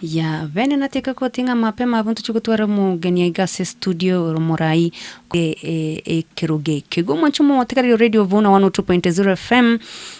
Ya bene nateka koting'a mapema abwo ntochie gotwara omogeni aiga ase estudio ore omorai ekerogo eke. Igo omwanche omotegereri o Radio Vuna 102.0 FM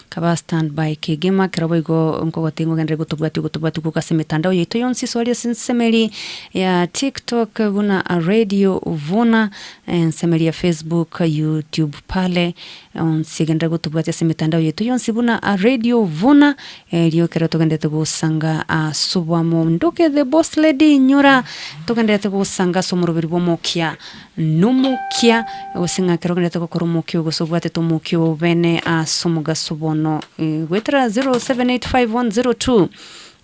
kaba stand by kegima kero boigo nkogotebi ng'a ogenderere gotobwatia gotobwatia goka ase emetandao yaito yonsi ase oria ase ensemeri ya TikTok buna Radio Vuna, ensemeri ya Facebook, YouTube pale onsi genderera gotobwatia ase emetandao yaito yonsi buna Radio Vuna Erio ekero togenderete gosanga ase oboamo ndoke the boss lady inyora togenderete gosanga ase omoroberi bw'omokia nomokia gose ng'a ekero ogenderete gokora omokia oyo gose obwatete omokia oyo bene ase omogaso bono goetera 0785102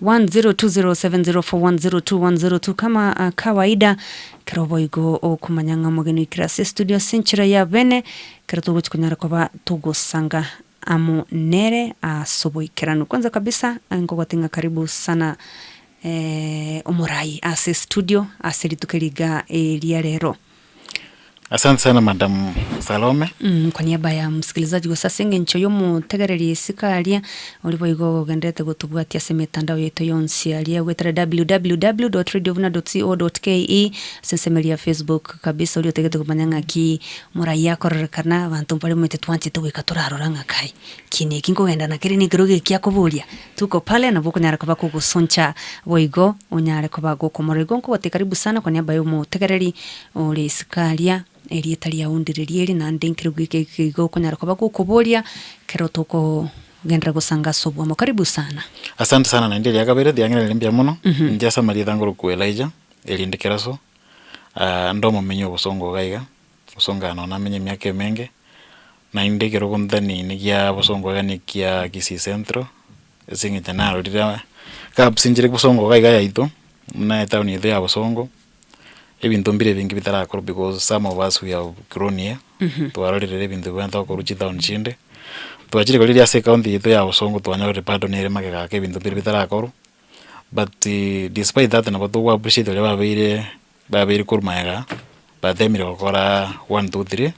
1020704 102 102 kama kawaida ekero boigo okomanya ng'a omogeni oikire ase estudio ase enchera ya bene ekero togochi konyara koba togosanga Amo nere as'oboikeranu. Kwanza kabisa nkogote ng'a karibu sana omorai ase studio ase rituko eri iga ria rero. Asante sana Madam Salome. Kwa niaba ya msikilizaji gose ase eng'encho y'omotegereri isiko aria ori boigo ogendererete gotobwatia ase emetandao yaito yonsi aria goetera www dot radiovuna dot co dot ke ase ensemo eria ya Facebook kabisa oria otagete komanya ng'aki Moraia akororekana, abanto mbare omanyete twanchete goika torarora ng'a kai, ki neki nkogenda nakere nekerogo eki akoboria, tuko pale nabo okonyara koba kogosoncha boigo onyare koba gokomorora. Igo nkogotebi karibu sana kwa niaba ya omotegereri ore isiko aria, erieta riao ndire eri naende nkerogo eke eke igo okonyara koba gokoboria ekero tokogenderera gosanga ase oboamo. Karibu sana. Asante sana naende eria kabere, riang'ereire mbuya mono, inche ase amarieta ngorokwa Elijah, erinde Keraso, inde omomenyi obosongo iga iga. Bosongo aa nonye namenye emiaka emenge, naende ekero ogontani gia bosongo iga na ekia Kisii Central, ase eng'encho narorire aa gaps nchire bosongo iga iga yaito, buna etown yaito ya bosongo, ebinto mbire ebinge bitarakorwa because some of us we have grown here, twarorire ebinto bibwenerete gokorwa chitown chinde, twachire korigereria ase ecounty yaito ya bosongo twanyorire bado nere magega ake ebinto mbire bitarakorwa, but despite that nabo togo appreciate baria babeire. Babeire korwa magega, batemire gokora one two three,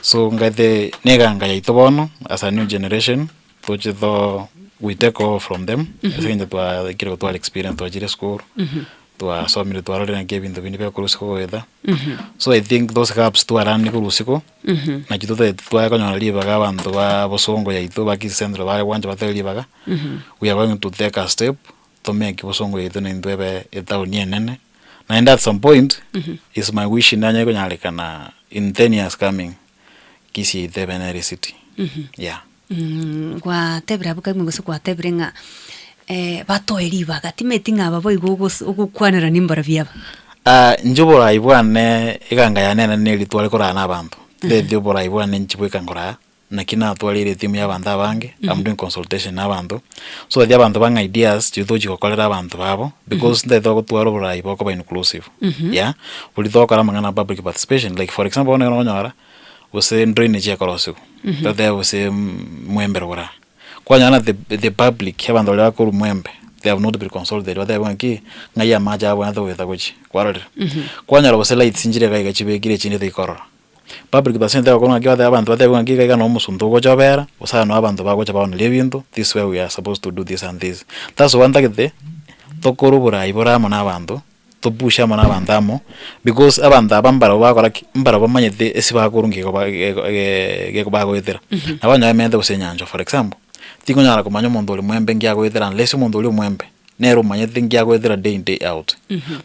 so ngaete na eganga yaito bono as a new generation, toche to we take over from them, ase eng'encho twaikire gotwara experience twachire esukuru, twasomire twarorire naki ebinto binde biakorwa isiko goeta, so I think those gaps twaranie korwa isiko, nachi totagete tware konyora ribaga abanto ba bosongo yaito ba Kisii Central bare gwancha batoe ribaga, we are going to take a step. Tomeke bosongo yaito naintwe ebe etaoni enene, naende at some point, is my wish nanye konyarekana in 10 years coming, Kisii yaito ebe nere ecity, yeah. Gwatebire abwo kaimo gose gwatebire ng'a batoe ribaga, timeti ng'a aba boigo ogos ogokwanera nimbarabio aba. Inche oborai bwane eganga yane enene neri tware koraa na abanto, titeti oborai bwane inche bweka nkoraa. Naki natwarire etimu y'abanto abange, I'm doing consultation na abanto, so that abanto bang'e ideas chiria togochia gokorera abanto babo, because ntagete gotwara oborai bokoba inclusive, yeah, boria togokora amang'ana a public participation, like for example bono ekero okonyora, gose drainage ekorosiwa, totebe gose mwembe rogoro aa, kwanyora ng'a the the public abanto baria bakorwa mwembe, they have not been consulted batebe ng'aki, ng'ai amache abwenerete goeta gochia, kwarorire? Kwanyora gose lights nchire iga iga chibekire echinde toikorora. Public participation tari gokora ng'aki batebe abanto batebe ng'aki iga iga no omosunte ogocha obera, gose aya no abanto bagocha baoneria ebinto, this is where we are supposed to do this and this. That's why ntagete, tokore oborai bore amo na abanto, topushe amo na abanto amo, because abanto aba mbarabwo bagokora ki? Mbarabwo bamanyete ase bakorwa nki ba geko bagoetera. Nabo onye oemente gose enyanchwa for example, tingonyara komanya omonto ore mwembe nki agoetera unless omonto oria omwembe, nere omanyete nki agoetera day in day out.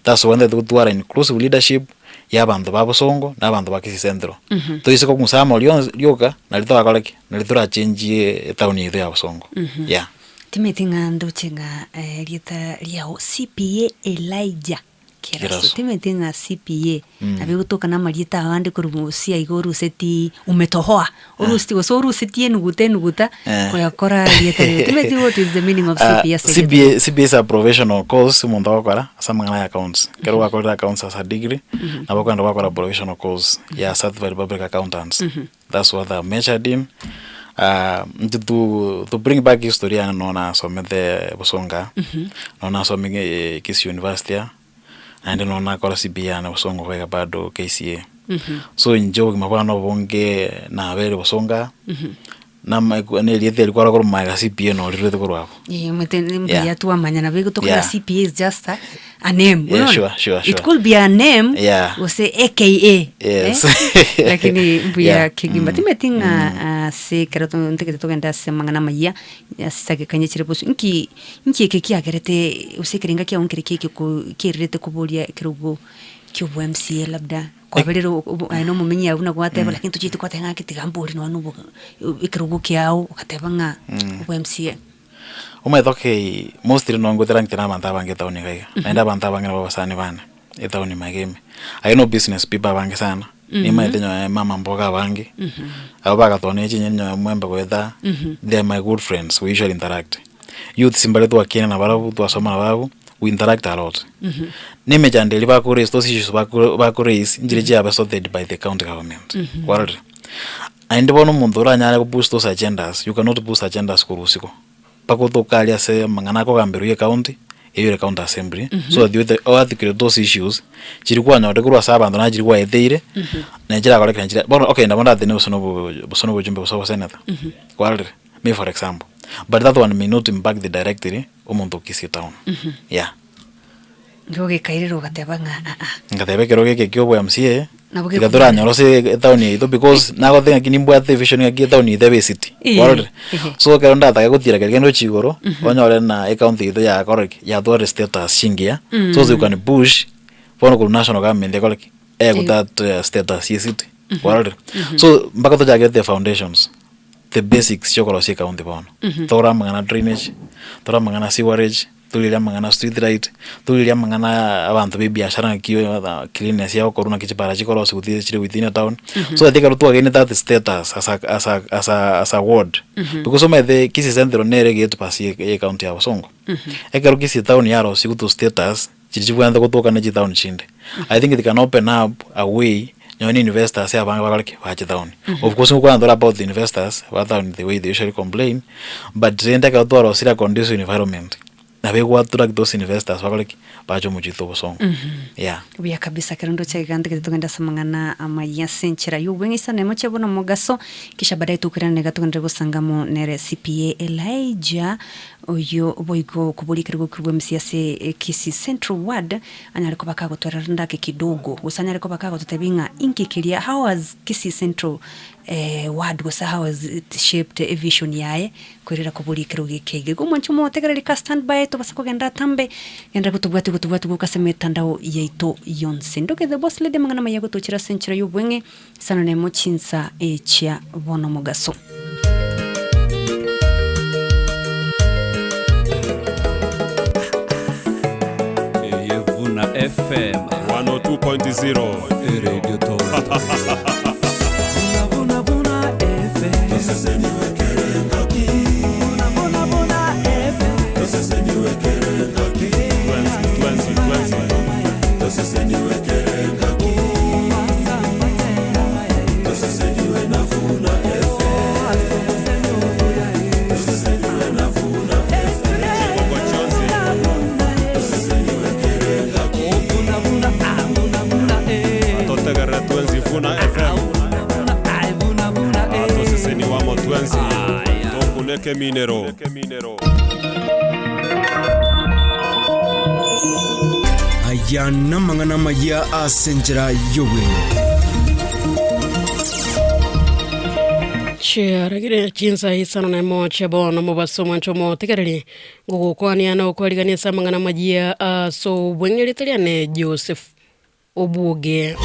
That's why ntagete gotwara inclusive leadership, ya abanto ba bosongo na abanto ba Kisii Central. Toise kong'usa amo rionsi rioka, nari torakore ki? Nari torachenjie etown yaito ya bosongo, yeah. Timanyeti ng'a ndoche ng'a erieta riao CPA Elijah Keraso. Keraso. Timanyeti ng'a CPA nabo egotoka na amarieta abande korwa mosia iga oruseti umetohoa, oruseti gose orusetie enuguta enuguta Eh. koyakora erieta riria. Timanyeti what is the meaning of CPA ase erieta riria. CPA, CPA is a professional course omonto agokora ase amang'ana ya accounts. Ekero gwakorire accounts as a degree, nabo okogenda gwakora professional course ya certified public accountants. That's what I've majored in. Inche to to bring back history yane nonye nasomete bosongo aa, nonye nasomire Kisii University aa, naende nonye nakora CBA yane bosongo iga iga bado KCA. So inche obogima bwane obonge nabeire bosongo aa. Nama na erieta eri kwara korwa magega CPA noo rirwete korwa abwo. Eh, omanyete mbuya Yeah. twamanya nabo igo tokonyora Yeah. CPA is just a, a name Yeah, unaona? sure, sure, It sure. could be a name Yeah. gose AKA Yes. eh? Lakini mbuya Yeah. kegima timeti ng'a ase ekero to- ntagete togende ase amang'ana amaya ase agekanya chire bosu nki nki eke kiagerete gose ekerenga kiago nkere ki ekeko kiererete koboria ekerogo kia obo MCA labda Kwaberire aye nomomenyi agwo buna gwateba lakini tochieti gwateba ng'a tiga mbori nonya na ekerogo kiao ogateba ng'a obo MCA. Omanyete okay, mostly nonye ngoterangete na abanto abange etown iga iga, naende abanto abange nabo abasani bane, etown ime iga ime. I know business people abange sana, nimanyete nonye mama mboga abange, abwo bagatonia chinyeni nonye mwembe goeta, they are my good friends, we usually interact. Youths mbare twakina nabarabwo, twasoma nabarabwo, we interact a lot. Na emechando eria bako raise, those issues bako bako raise, nchiria chiabe sorted by the county government, kwarorire? Naende bono omonto oranyare go boost those agendas, you cannot boost agendas korwa isiko, mpaka otoke aria ase amang'ana akogamberwa ya ecounty, eywo ere county assembly, so that you oarticulate those issues, chiria kwanyorire korwa ase abanto naende chiria kwaeteire, naende chirakorekana chira bono okay nabo ndatene gose na obo gose na obochumbe gose obosenator, kwarorire? Me for example, but that one may not impact directly omonto o Kisii town, yeah. Nigo gekairera ogateba ng'a aa. Ngateba ekero geke kia obo MCA, Nabo tiga gekobua. toranyore ase etown yaito because nagoteba ng'aki nimbwate evision ng'aki etown yaito ebe ecity, Eeh, kwarorire? ehe. So ekero ndatake gotira keria kende gochia igoro, onyore na ecounty yaito yakora ki? Yatwarire status chingiya, so you can push, bono korwa national government ekore ki? Ego that status ya ecity, kwarorire? So mpaka tochake the foundations. the basics chiokorosia ecounty bono. Tore amang'ana drainage, tore amang'ana sewerage, torigereria amang'ana street light, torigereria amang'ana abanto ba ebiashara ng'aki cleanliness yagokorwa naki chipara chikorosiwa tire chire within a town. So that ekero twagainete that status as a as a as a as a ward, because omanyete Kisii Central nere egate pass ye ye ecounty ya Bosongo. Ekero Kisii town yarosiwu to status, chiria chibwenerete gotoka ne chitown chinde. I think it can open up a way nonye na investors abange bakore ki? Bache town. Of course ngokwana tore about the investors ba town the way they usually complain, but rende ekero twarosire a conducive environment, nabo ego attract those investors bakore ki? Bache omochie oito obosongo. Yeah. Buya kabisa ekero ndoche iga ntagete togende ase amang'ana amaya ase enchera y'obweng'isa na emochie buna omogaso, kisha baadaye tokoirana iga togenderere gosanga amo nere CPA Elijah Oyio boigo okoboria ekerogo ki'obwemisi ase Kisii Central Ward anyare koba kagotwerera rende ake kidogo, gose anyare koba kagototebia ng'a inki keria, how has Kisii Central Ward gose how has it shaped evision yaye koirera koboria ekerogo eke iga. Igo mwanche omotegereri ka stand by tobasa kogenda atambe, genda gotobwatia gotobwatia goka ase emetandao yaito yonsi. Ndoke the boss lady amang'ana amaya agotochera ase enchera y'obweng'e, Isano nemo chinsa echia bono mogaso. Eye Vuna FM 102.0 eredio Toronto. Vuna, vuna, FM. Vuna, vuna, vuna, FM. Twensi, twensi, twensi. Chigogo chionsi. Atotegerere twensi Vuna FM. Atoseseni wamo twensi. Tokuneke minero. Aya namang'ana amayia ase enchera y'obweng'e. Chiaragire chinsa isano na emo chia bono mobaso mwancho omotegereri ngogokwania na okwarigania ase amang'ana amayia ase obweng'e rieta riane Joseph Obwoge.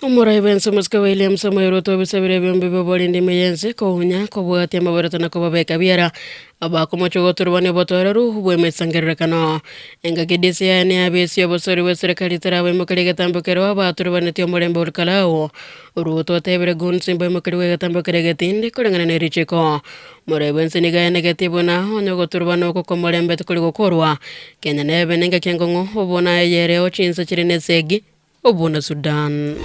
Omorai bw'ense omosike William Samoei Ruto obisabire ebiombe bi'oborindi ime y'ense kounya kobwatia amabereto na kobabeka biara abakomocha ogoturubania obotoereru bw'emesangererekano. Engaki DCI neabesie obosori bw'eserekari terabaimokeria egetambo keria abaturubanetie omorembe Olkalau. Ruto otebire Guns mbaimokerigwe egetambo keria egetindi koreng'ana ne richiko. Morai bw'ense nigo aenegetie buna onye ogoturubana oko kw'omorembe tikori gokorwa, Kenya nebe nengaki enkong'u obuna eyereo chinse chire nesegi obuna Sudan.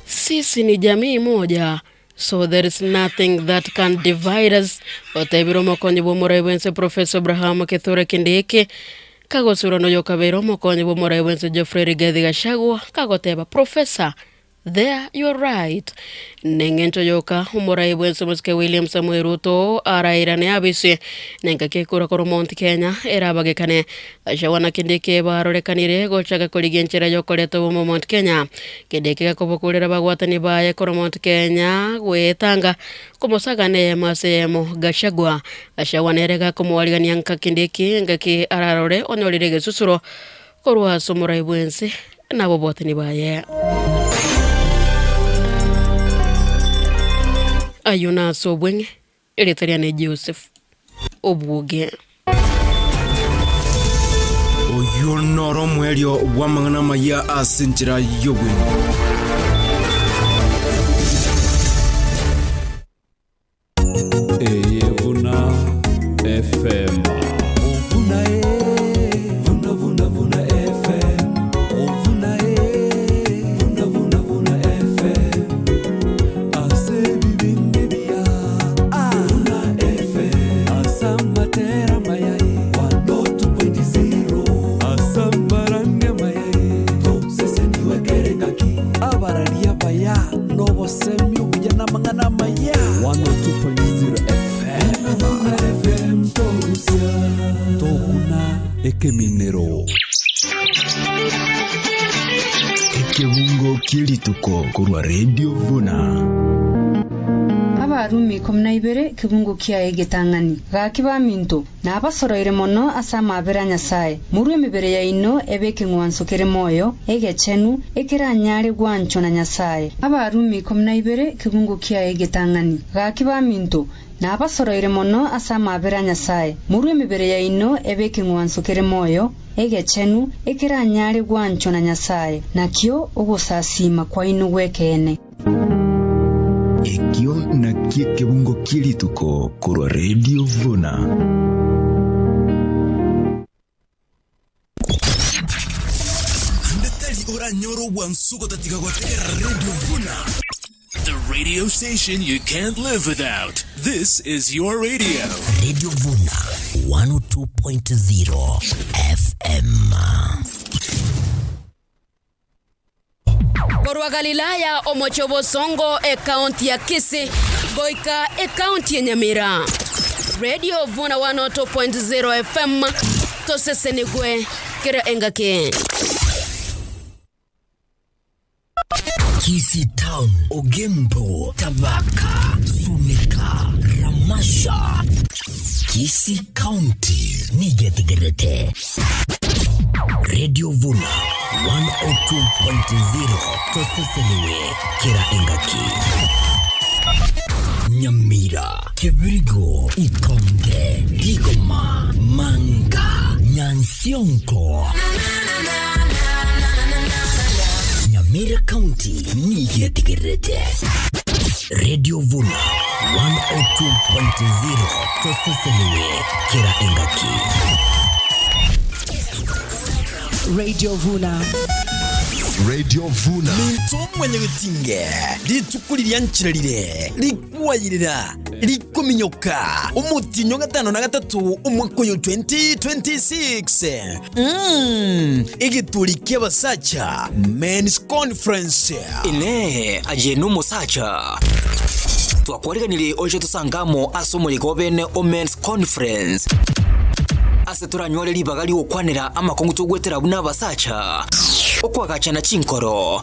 Sisi ni jamii moja. So there is nothing that can divide us, otebire omokonyi bw'omorai bw'ense Professor Abraham Kithure Kindiki, kagosura noyokabeire omokonyi bw'omorai bw'ense Geoffrey Rigathi Gachagua, kagoteba Professor There you are right. Neng'encho yoka omorai bw'ense Mosike William Samoei Ruto arairane abise nengaki ekura korwa Mount Kenya erabagekane. Gachagua na Kindiki barorekanire gochaka korigia enchera yokoreta obomo Mount Kenya. Kindiki gakobokurera abagwatani baye korwa Mount Kenya goetanga komosagana eyemo ase eyemo Gachagua. Gachagua nere gakomoarigania nka Kindiki engaki ararore onyorire egesusuro Korwa ase omorai bw'ense na ababwatani baye. Ayio nase obweng'e, erieta riane Joseph Obwoge. Oyio noro omoerio bw'amang'ana amayia ase enchera y'obweng'e. Eye buna FM. Vuna eh, vuna vuna vuna FM. Vuna eh, vuna vuna vuna FM. Ase bibindi bia Vuna FM. Asamatera mayai 102.0. Asamarania mayai toseseniwe kerengaki abararia baya nobosemi obuya namang'ana amaya 102.0 FM. Vuna FM torusia Tokuna ekeminero. Ekebungo ki'rituko korwa Radio Vuna. Abarumi 12 ekebungo kiaye egetang'ani. Gaki baminto, Nabasoroire mono ase amaabera a Nyasae, morue emebere yaino ebe ekeng'wanso kere moyo, egechenu, ekeranyare gwanchwa na Nyasae. Abarumi 12 ekebungo kiaye egetang'ani. Gaki baminto, nabasoroire mono ase amaabera a Nyasae, morue emebere yaino ebe ekeng'wanso kere moyo, egechenu, ekeranyare gwanchwa na Nyasae, nakio ogosasiima kwaino gw'ekeene. Ekio nakio ekebungo kie rituko korwa Radio Vuna. Ande tari oranyore obwansu gotatiga gotegerera Radio Vuna. The radio station you can't live without. This is your radio. Radio Vuna 102.0 FM. Korwa Galilaya, omochie o bosongo, ekaunti ya Kisii, goika ekaunti ya Nyamira. Radio Vuna 102.0 FM, tosesenigwe kera engaki. Kisii Town, Ogembo, Tabaka, Suneka, Ramasha. Kisii County, nigetegerete. Radio Vuna 102.0 toseseniwe kera engaki. Nyamira, Kebirigo, Ikonge, Rigoma, Manga, Nyansionko. Nyamira County nigetegerete. Radio Vuna 102.0 toseseniwe kera engaki. Radio Vuna. Radio Vuna. Minto mwenye getinge rituko riria nchirarire rikwayirira rikominyoka omotinyo gatano na gatatu omwaka oyo 2026 mm, egeturi ki'abasacha Men's Conference. Inee, aye nomosacha? Twakwariganirie oche tosange amo ase omoriko obene o Men's Conference, ase toranyore ribaga ri'ogokwanera amakong'u togwetera buna abasacha, okoagachana chinkoro,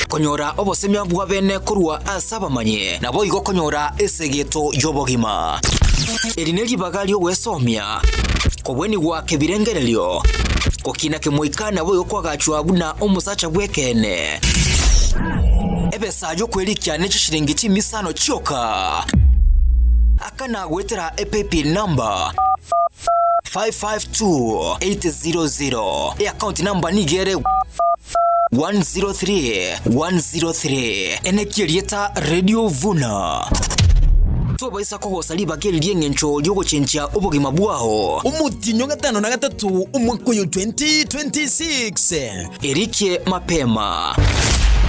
konyora obosemia bwa bene korwa ase abamanyi, naboigo konyora esegeto y'obogima. Eri neribaga ri'ogwesomia, kobwenigwa kebirengererio, gokina kemoika naboigo koagachwa buna omosacha bw'ekeene. Ebesa y'okwerikia ne chishilingi chimisano chioka. Akana goetera epaybill number 552800. Eaccount number nigo ere 103103. Enekia erieta Radio Vuna. Tobaisa kogosa ribaga eri ri'engencho ri'ogochenchia obogima bwao. Omotienyi o gatano na gatato omwaka oyo 2026. Erikie mapema.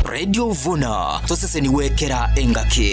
Radio Vuna toseseniwe kera engaki.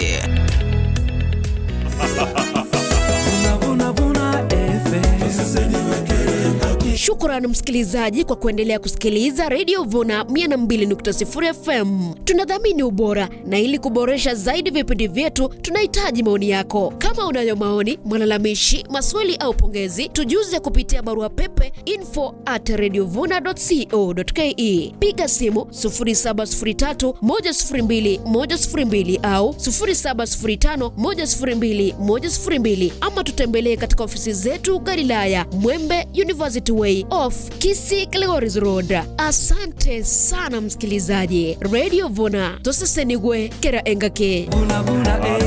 Shukrani msikilizaji kwa kuendelea kusikiliza Radio Vuna 102.0 FM. Tunadhamini ubora na ili kuboresha zaidi vipindi vyetu tunahitaji maoni yako. Kama unayo maoni, malalamishi, maswali au pongezi, tujuze kupitia barua pepe info at radiovuna.co.ke. Piga simu 0703 102 102 au 0705 102 102 ama tutembelee katika ofisi zetu Galilaya, Mwembe University Way off Kisii Kilgoris Road. Asante sana msikilizaji. Radio Vuna tosesenigwe kera engake.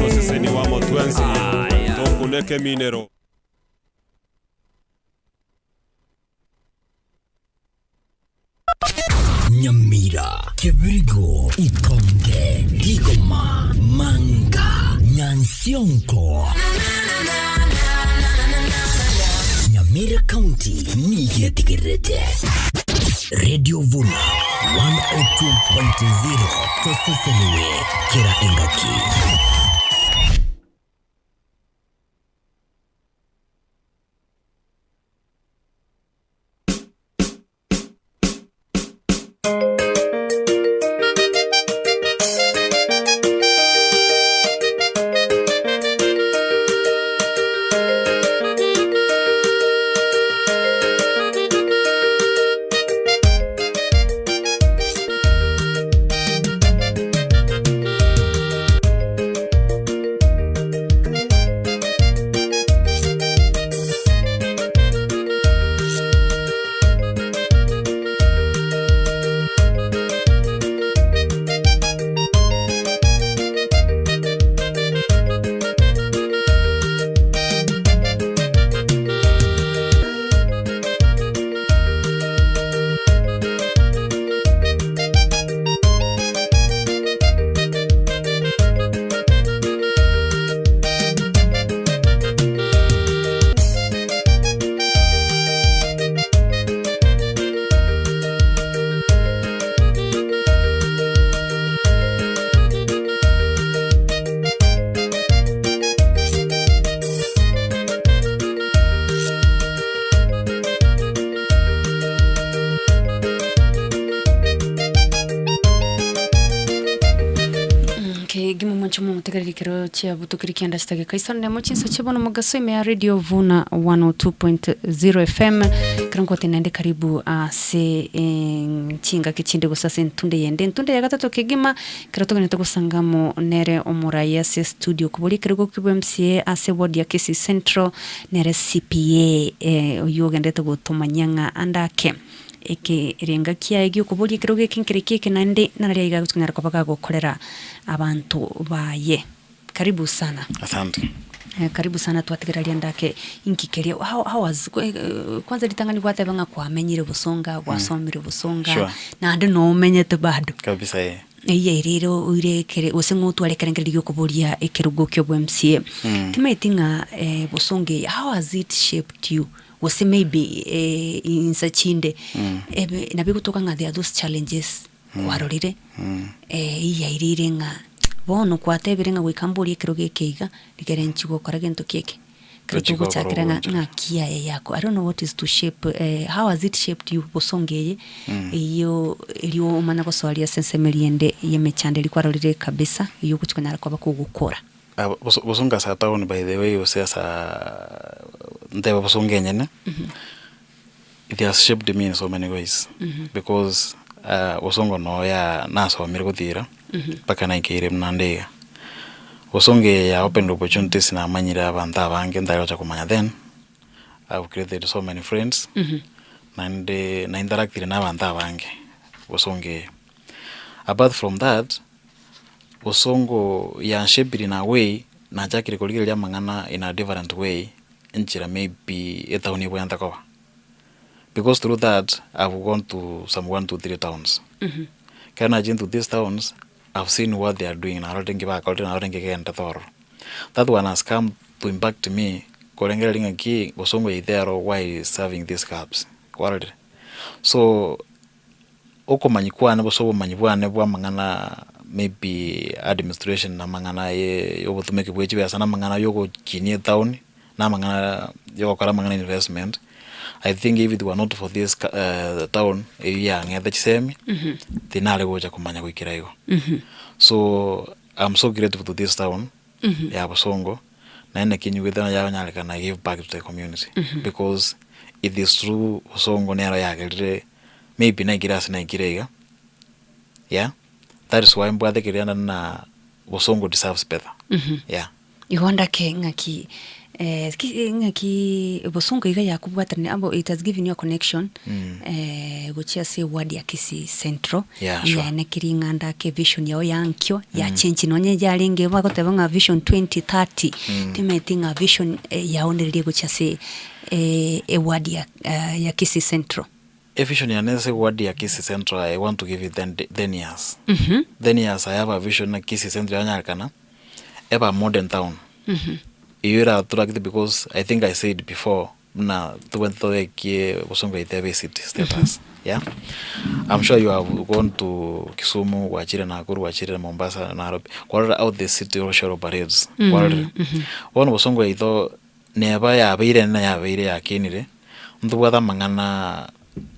Toseseni wamo twensi tokuneke minero. Nyamira, Kebirigo, Ikonge, Kigoma, Manga, Nyansionko. Nyamira County niyetigirete. Radio Vuna 102.0 toseseniwe kera engaki. Okay, gimo mwancho mu mutegereri kero chia butukiri kianda chitageka kaisano nemo chinso chibono mugaso ime ya radio vuna 102.0 fm kirango tenende karibu ase chinga kichinde gusase ntunde yende ntunde ya gatatu kigima kero tugenete gusangamo nere omurai ase studio kubuli kirigo kibwe MCA ase ward ya Kisii Central nere CPA oyu ogendete gutumanya ng'a andake eke renga kiaye giokoboria ekero geke nkere keke naende nararia iga gochikonyara koba gagokorera abanto baye karibu sana. Asante. Karibu sana twatigeraria ndake inkikeria how was kwanza ritang'ani gwateba ng'a kwamenyire bosonga gwasomire bosonga Sure. naende nomenyete bado Kabisa eh. iya irire oirekere gose ng'otwarekerengereria giokoboria ekerogo kia obwa MCA timaeti ng'a bosonga how has it shaped you gose maybe insa chinde ebe nabigotoka ng'a there are those challenges kwarorire iya irire ng'a bono kwatebire ng'a goika mborie ekero geke iga rigere nchi gokora gento kieke kero Gochi gokora togochakera ng'a ogocha. ng'a kiaye yako I don't know what is to shape how has it shaped you bosonga eye eyo erio omana gosoaria ase ensemo eria ende ya emechando eria kwarorire kabisa eyo ogochikonyara koba kogokora. Bosonga asa town by the way gose asa ntebe bosonga enyene it has shaped me in so many ways because bosongo no ya nasomire gothira mpaka naikeire buna nde iga. Bosongo eye ya opened opportunities namanyire abanto abange ntari kumanya then I've created so many friends naende na interactire na abanto abange bosongo eye. Apart from that bosongo yanshapire in a way nachakire korigereria amang'ana in a different way enchera maybe etown ebwenerete koba. Because through that I've gone to some 1 2 3 towns. Ekero nachire into these towns I've seen what they are doing narorire nki bakorire narorire nki kegenderete ororo. That one has come to impact me korengereria ng'aki bosongo yaito ero why is having these gaps kwarorire. So Okomanyi kwane gose obomanyi bwane bwa amang'ana maybe administration na amang'ana ye ya obotumeki bwa chibesa na amang'ana ya ogokinia etown, na amang'ana ya ogokora amang'ana ya investment, I think if it were not for this ca town eywo yang'ete chisemi, tinare gocha komanya goikera igo. So, I'm so grateful to this town ya Bosongo, naende naki nyigwete ng'a yanyarekana I give back to the community because it is through Bosongo nero yagerire maybe naikire ase naikire iga, yeah, that is why mbwate keria naende na Bosongo deserves better, yeah. Igo ndake ng'aki ki ng'aki Bosongo iga yakobwatanire abo it has given you a connection gochia ase eward ya Kisii Central, Yeah, sure. yaenekiri ng'a ndake vision yao ya nkio yachenchi nonye yarenge bagoteba ng'a vision 2030 timanyeti ng'a vision yaonereria gochia ase eward ya ya Kisii Central. Evision yane ase eward ya Kisii Central I want to give it ten ten years. Ten years I have a vision na Kisii Central yanyarekana ebe a modern town. Eywo era attract because I think I said before buna tobwenerete tobekie bosongo yaito ebe ecity status yeah. I'm sure you have gone to Kisumu, gwachire Nakuru, gwachire Mombasa, Nairobi, kwarora how the city also operates, kwarorire. Bono bosongo yaito neba yabeire enene yabeire yakinire, ntobwate amang'ana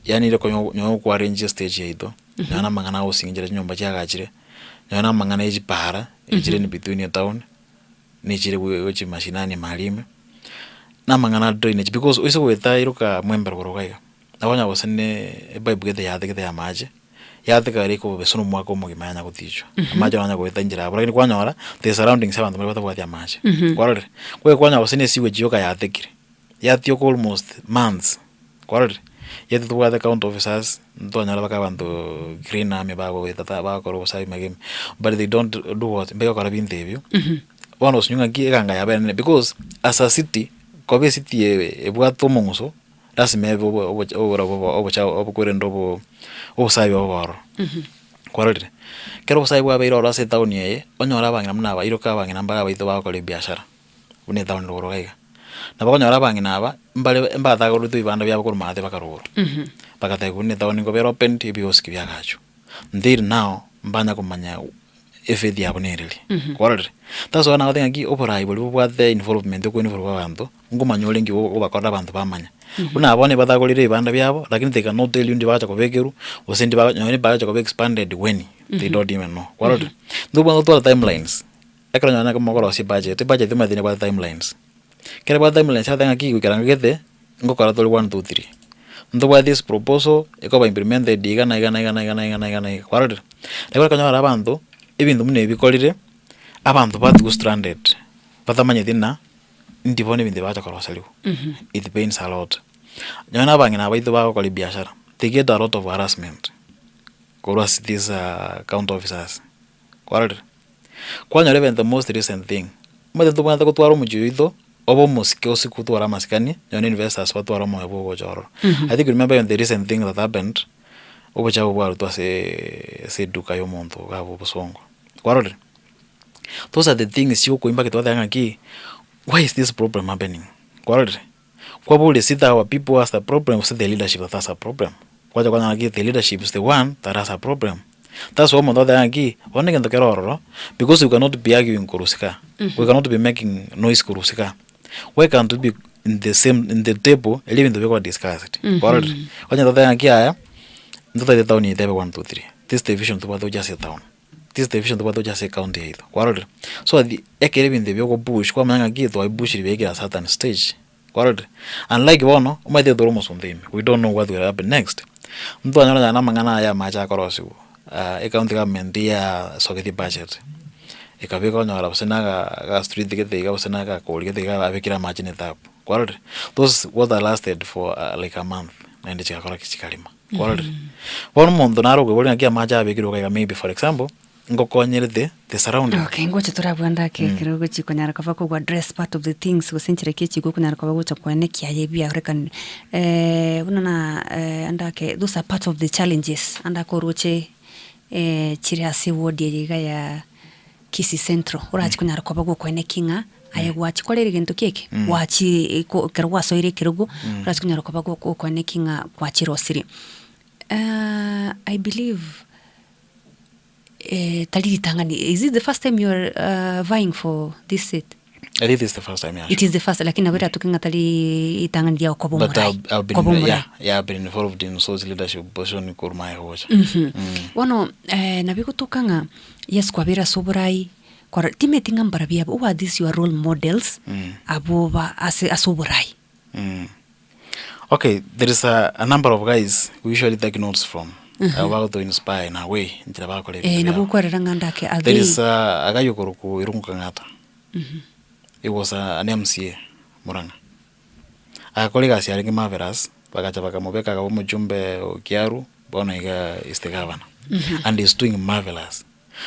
yaani ere konye nonye okwarenchia estage yaito, nonye na amang'ana agosinchera chinyomba chiagachire, nonye na amang'ana ya chipara, echire in between etown, na echire gochia mashinani mahali ime, na amang'ana a drainage because oise goeta iroka mwembe rogoro iga iga, nabo onya gose ne epipe gete yatigete ya amache, yatiga ere ikoba besa omwaka omogima yanya gotichwa, amache nonye goeta inchera abwo, lakini kwanyora the surroundings abanto baria batabwati amache, kwarorire? Kweri kwanyora gose na esewage yoka yatekire, yatioka almost months, kwarorire? Yet tobwate county officers, ntwanyora mpaka abanto green army bagoeta ta bagokora obosafi magima, but they don't do what? Mbegokora binto ebio, bono osinywe ng'aki eganga yabo enene because as a city, koba ecity eye ebwate omong'uso. Lasima ebe obo obocha oborabu obo obocha obokorende obo obosabi obo ororo. Kwarorire? Ekero obosabi bwabeire ororo ase etown eye, onyore abang'ina buna aba iroka abang'ina mbare abaito bagokora ebiashara, buna etown rogoro iga iga. Nabo okonyora abang'ina aba, mbare mbatagorerete ebibanda biabo korwa maate mpaka rogoro. Bagatebiwa buna etown nkoba ere opened, ebiosiki biagachwa. Until now, mbanya komanya efaith yabo nereri. Kwarorire? That's why nagoteba ng'aki oborai boria bobwate involvement oko involve abanto, nkomanya ore nki ogobakorera abanto bamanya. Buna abwo onye batagorire ebibanda biabo, lakini they cannot tell you ndi bagacha kobekerwa, gose ndi baga nonye bagacha koba expanded when, they don't even know. Kwarorire? Ntobwate gotwara timelines, ekero nonye na mokorosia ebudget, ebudget omanyete nebwate timelines. Ekero ebwate timelines yateba ng'aki goikera ng'agete, ngokora tore one, two, three. Ntobwate this proposal, ekoba implemented iga na iga na iga na iga na iga na iga na iga, kwarorire? Ekero okonyora abanto, ebinto buna ebi bikorire, abanto batigwa stranded, batamanyeti ng'a ndi bono ebinto ebi bagocha koroseriwa, it pains a lot. Nonye na abang'ina baito bagokora ebiashara, they get a lot of harassment korwa ase these county officers, kwarorire? Kwanyora even the most recent thing, omanyete ntobwenerete gotwara omochie oito, obe omosike osike otware amasikani, nonye na investors batware omoyo bwa ogocha ororo. I think you remember even the recent thing that happened, obochafu bwarutwa aseeee ase eduka ya omonto iga abwo bosongo, kwarorire? Those are the things chiokoimbaki twateba ng'aki, why is this problem happening? Kwarorire? Kwaboria is it our people has the problem gose the leadership that has a problem? Gwacha kwanyora ng'aki the leadership is the one that has a problem. That's why omonto agoteba ng'aki, bono egento kere ororo, because we cannot be arguing korwa isiko aa, we cannot be making noise korwa isiko aa, why can't we be in the same in the table erio ebinto bikoba discussed? Kwarorire? Onye totebe ng'aki yaya, ntotagete etown eye etebe one, two, three, this division tobwate gochia ase etown. This division tobwate gochia ase ecounty yaito, kwarorire? So at ekero ebinto ebi ogopush kwamanya ng'aki twabipushiri biaikire a certain stage, kwarorire? Unlike bono, omanyete tore omosunte ime, we don't know what will happen next. Ntwanyora nonya na amang'ana aya amache akorosiwa, ecounty government yasogetie budget, ekabeka onyora gose na aga aga street gete iga gose na agakori gete iga abekire amache na etap, kwarorire? Those water lasted for like a month, naende chigakora ki? Chikarima. Kwarorire? Bono omonto nare okoiboria ng'aki amache abekirwe iga iga maybe for example, ngokonyerete the surrounding. Okay, ngocha torabua ndake ekero ogochi konyara koba kogo address part of the things gose enchera ki echi gokonyara koba gocha koenekia aye ebiakorekanire. Buna na ndake those are part of the challenges ande oroche chire ase eward eye iga ya Kisii Central, orache konyara koba gokoenekia ng'a aye gwachikorire egento ki eke, gwachi ko ekero gwasoire ekerogo, orache konyara koba go gokoenekia ng'a gwachirosirie. I believe eh, tari ritang'ani, is it the first time you are vying for this seat? I think this is the first time, yeah, It sure. is the first, lakini nabo eratoke ng'a tari ritang'ani riao koba But omorai, I've, I've been, koba omorai. yeah, yeah, I've been involved in those leadership position korwa maye gocha. Bono eh, nabo egotoka ng'a yes kwabeire ase oborai, kora timeti ng'a mbarabwo aba, who are these your role models abwo ba ase ase oborai? Okay, there is a, a number of guys we usually take notes from. Abo bagoto inspire in a way, nchera bagokora Eh, ebinto nabo biabo. okwarera ng'a ndake are There they is a, a guy okorokwa Irungu Kang'ata. He was a, an MCA Murang'a. Agakora egasi yarenge marvelous, bagacha bakamobeka akaba omojumbe o Kiaru, bono iga is the governor. And he's doing marvelous.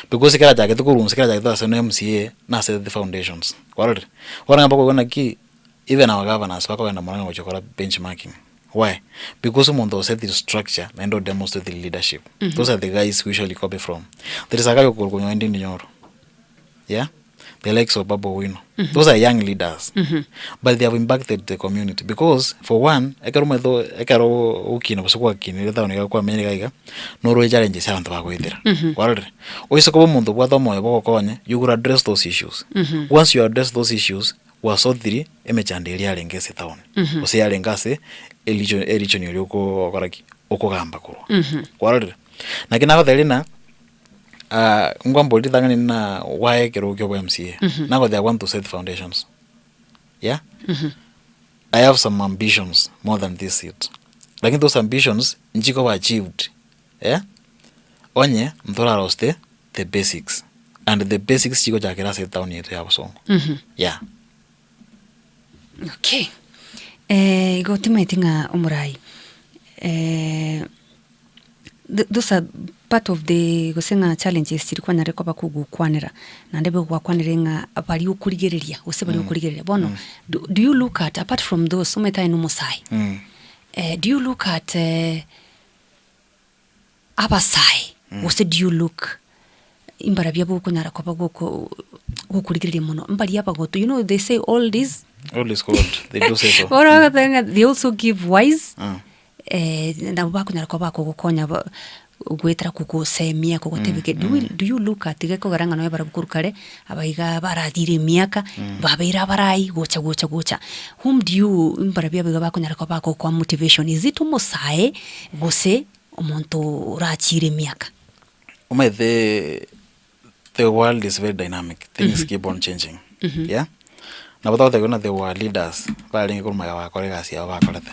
Because ekero achagete korwa inse, ekero achagete ase MCA, nase the foundations. Kwarorire? Bono ng'a bakoigwa naki. Even our governors bakogenda Murang'a gochia gokora benchmarking. Why? Because omonto o set the structure naende o demonstrate the leadership. Those are the guys we usually copy from. There is a guy okorokwa Nyoendi Ndinyoro. Yeah? The likes of Babu Owino. Those are young leaders. But they have impacted the community because for one, ekero omanyete o- ekero ogokina gose gwakinire etown iga kwamenyire iga iga, norore challenges abanto bagoetera. Kwarorire? Oise koba omonto obwate omoyo bwa ogokonya, you could address those issues. Once you address those issues, Gwasotiri emechando eria yarenge ase etaoni, gose yarenge ase ericho erichoni eria okogokora ki? Okogamba korwa. Kwarorire? Naki nagotebirie ng'a ngwambori ritang'ani ng'a gwaye ekerogo kia obo MCA, nagotebia I want to set foundations, yeah, I have some ambitions more than this seat, lakini those ambitions nchikoba achieved eh, onye ntoraroste the basics and the basics chigochakera ase etown yaito ya Bosongo yeah. Okay. Eh, igo timaeti ng'a omorai eh, those are part of the gose ng'a challenges chiria kwanyarire koba kogokwanera, naende bo gwakwanire ng'a baria okorigereria gose baria okorigereria. Bono, do, do you look at apart from those omanyete aye na omosae, eh, do you look at eh, Abasae, gose do you look imbarabia bokonyara koba goko gokorigereria mono, mbaria abagotu, you know they say old is Old is gold, they do say so. Bono bagoteba ng'a they also give wise, eh, nabo bakonyara koba bakogokonya ba goetera kogosemia kogotebia ki, do we do you look at iga ekogera ng'a nonye barabwo korwa kare, abaiga baratire emiaka, babeire abarai gocha gocha gocha, whom do you mbarabia abaiga bakonyara koba bagokoa motivation, is it omosae gose omonto orachire emiaka. Omanyete the world is very dynamic, things keep on changing, yeah? Nabo togoteba buna there were leaders barenge korwa magega bagakora egasi yabo bakorete.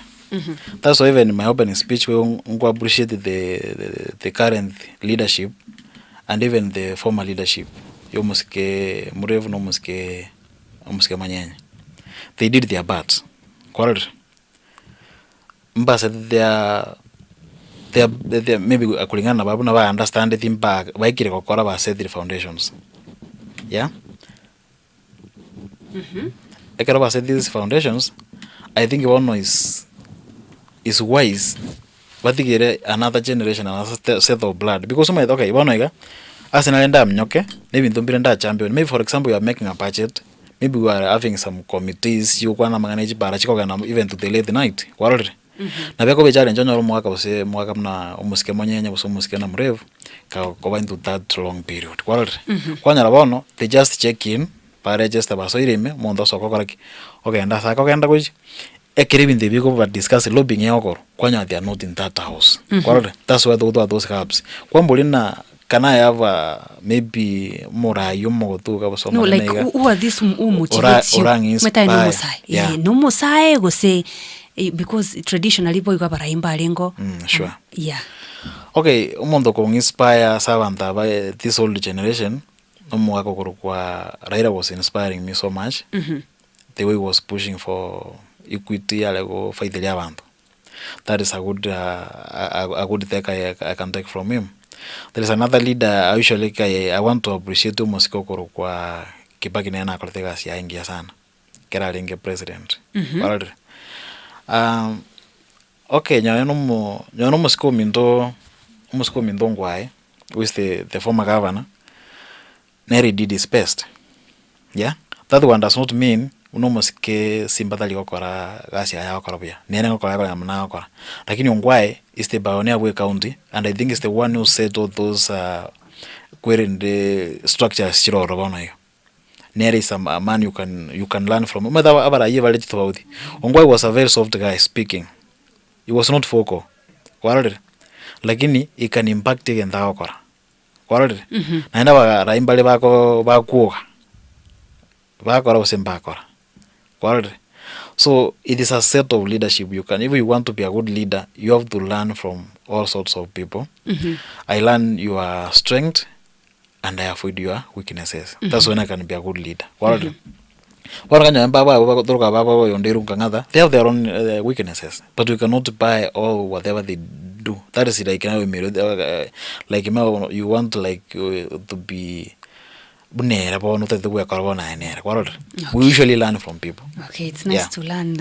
That's why even in my opening speech nigo nko appreciate the the current leadership and even the former leadership ya omosike Murefu na omosike omosike Manyenya. They did their part, kwarorire? Mbasete their their their maybe kulingana na barabwo buna ba understandeti mba baikire gokora ba setire foundations, yeah. Ekero ba set these foundations, I think bono is is wise batigere another generation another set of blood because omanyete okay bono iga, ase nare ndaminyoke, na ebinto mbire ndachampion maybe for example you are making a budget. Maybe we are having some committees chigokwana amang'ana ya chibara chikogenda even to the late night, kwarorire? Nabo ekoba echallenge onyore omogaka gose omogaka buna omosike monyenye gose omosike na mrefu, kagokoba into that long period, kwarorire? Kwanyora bono, they just check in, baregister basoire ime, omonto osoka okora ki? Ogenda ase akogenda gochia, ekero ebinto ebi bikoba discussed lobbying egokorwa, kwanyora they are not in that house, kwarorire? That's why togotwara those gaps. Kwamboria ng'a can I have a maybe omorai omogotu iga gose No, omonene like iga, who, who are these who ora motivates you? orang Omanyete aye inspire, nomosae. yeah. Eh, nomosae gose eh, because traditionally boigo abarai mbarengo. Sure. Yeah. Okay, omonto okong inspire ase abanto aba eh, this old generation, nomogaka okorokwa Raila was inspiring me so much, the way he was pushing for equity are gofaiteria abanto. That is a good a good take I I can take from him. There is another leader I usually I, I want to appreciate omosike okorokwa Kibaki nere nakorete egasi yaye engiya sana, ekero arenge president. Kwarorire? Okay nonye na omo nonye na omosike ominto omosike ominto Ngwae, who is the the former governor, nere he did his best, yeah. That one does not mean. Buna omosike simba tari gokora gasi yaye agokora buya, nere ngokora akore buna agokora. Lakini Ongwae is the pioneer bwa ecounty and I think is the one who set all those kwerende structures chire ororo bono iga. Nere is a man you can you can learn from. Omanyete aba abaraiye bare chitofauti. Ongwae was a very soft guy speaking, he was not vocal, kwarorire? Lakini he can impact egento agokora, kwarorire? Naende abarai mbare bako bakwoga. Bakora gose mbakora, kwarorire? So it is a set of leadership you can if you want to be a good leader you have to learn from all sorts of people. I learn your strength and I avoid your weaknesses. That's when I can be a good leader. Kwarorire? Bono kanyora mbaba abwo bagotoroka baba oyonde irunga ng'atha, they have their own weaknesses but we cannot buy all whatever they do. That is like now like now you want like to be Buna ere bono otagete gwekora bono aye nere, kwarorire? We usually learn from people. Okay, it's nice Yeah. to learn.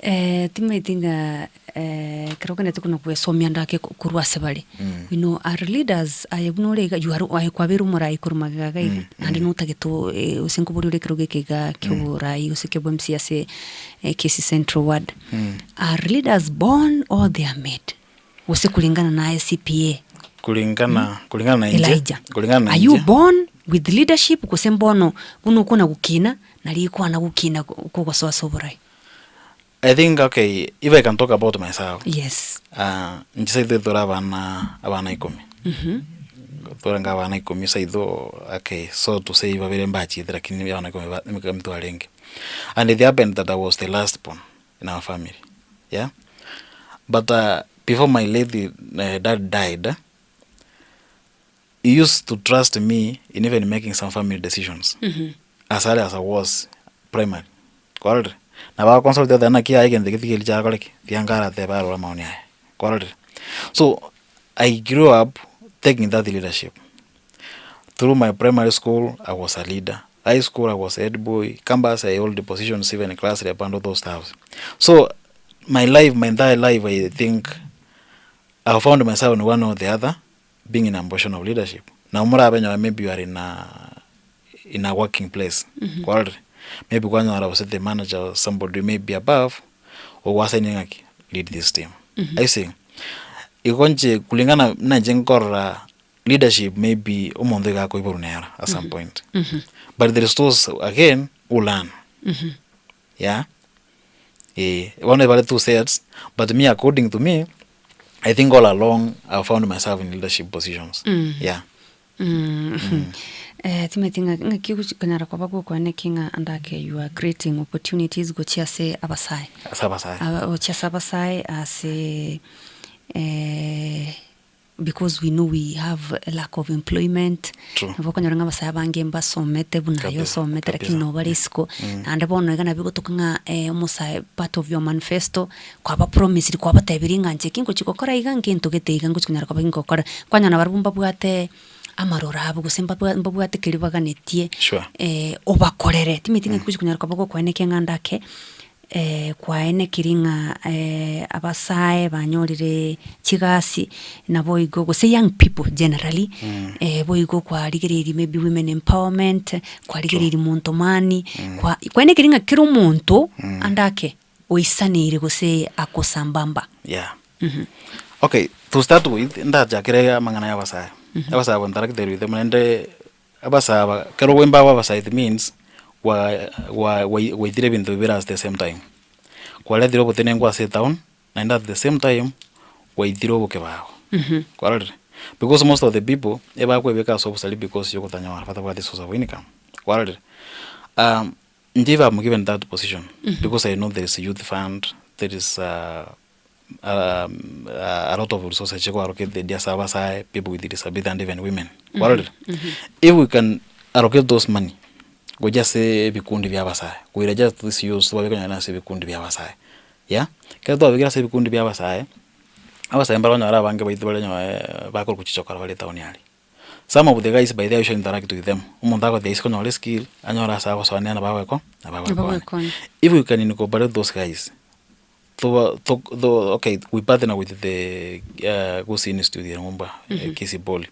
Eh, timaeti ng'a eh, ekero ogenderete buna gwesomia ndake korwa ase bare. We know our leaders aye buna ore iga you are aye kwabeire omorai korwa magega iga iga, naende notagete o- eh, gose nkoboria ore ekerogo eke iga kia oborai gose kia obo-M_C ase Kisii Central Ward. Are leaders born or they are made? Gose kulingana naye CPA. Kulingana kulingana na inche Elijah. kulingana na Are you inche born with leadership gose mbono buna okona gokina nari ikwana gokina kogosoa ase oborai? I think okay if I can talk about myself Yes. ah inche saitho tore abana abana ikomi tore abana ikomi saitho okay so to say babere mbachete lakini abana ikomi ba ikomi twarenge and it happened that I was the last born in our family yeah but before my late dad died he used to trust me in even making some family decisions as early as I was primary kwarorire nabo agoconsult oteba naki aye egento eke tikeri chiakore ki tiga nkaratebe arore amaoni aye kwarorire so I grew up taking that leadership through my primary school I was a leader high school I was head boy campus I hold positions even class rep and all those stuffs so my life my entire life I think I found myself in one or the other being in a position of leadership na morabe nyora maybe you are in a in a working place kwarorire maybe kwanyora gose the manager or somebody may be above ogwasainie ng'aki lead this team are you seeing igo inche kulingana buna inche nkorora leadership maybe omonto iga akoiborwa nero at some point but there is those again who learn yeah eh bono ebare two sets but me according to me I think all along I found myself in leadership positions yeah. Eh, timanyeti ng'a ng'aki ogochi konyara koba gokwana eki ng'a andake you are creating opportunities gochia ase abasae. Ase abasae. Aba gochia ase abasae ase because we know we have a lack of employment, True. nabo okonyora ng'a abasae abange mbasomete buna aye Kabisa, osomete lakini kabisa. nabo bare isiko, naende bono iga nabo egotoka ng'a omosae part of your manifesto, kwaba promisiri kwabatebirie ng'a inche eki ngochi gokora iga ngento gete iga ngochi konyara koba gingokora, kwanyora nabarabwo mbabwate amaroro abo gose mbabwa mbabwate keria baganetie Sure. obakorere. Timanyeti ng'aki gochi konyara koba gokwanekea ng'a ndake kwaenekirie ng'a abasae banyorire chigasi naboigo gose young people generally boigo kwarigereirie maybe women empowerment, kwarigereirie monto mani, kwa kwaenekirie ng'a kera omonto ande ake oisaneire gose akosambamba. Yeah. Okay, to start with, ndachakire amang'ana ya abasae. Abasae abo ntarakiteri with them naende abasae aba, ekero okoemba abasae it means gwa gwa gwaitire ebinto bibere at the same time. Kwaretire obotenenku ase etown, naende at the same time, gwaitire obokebago. Kwarorire? Because most of the people, ebakwebeka ase obosari because ya ogotanyora, batabwati source of income. Kwarorire? Inche if am given that position, because I know there is youth fund, there is a lot of resources chiko allocated ase abasae, people with disability and even women. Kwarorire? If we can allocate those money gochia ase ebikundi bia abasae, koira just this youths twabeka nonya na ase ebikundi bia abasae, yeah, ekero twabekire ase ebikundi bia abasae, abasae mbare onyore abange baito bare onye bakorwa chichokora bare etown aria. Some of the guys by the way I usually interact with them, omonto agotebi ase konyora eskill, anyore ase agosoa nere nabo agweko nabo agwekonya. Nabo If we can incorporate those guys, toba to to okay we partner with the Gusii Institute ere ng'umba Kisii Poly,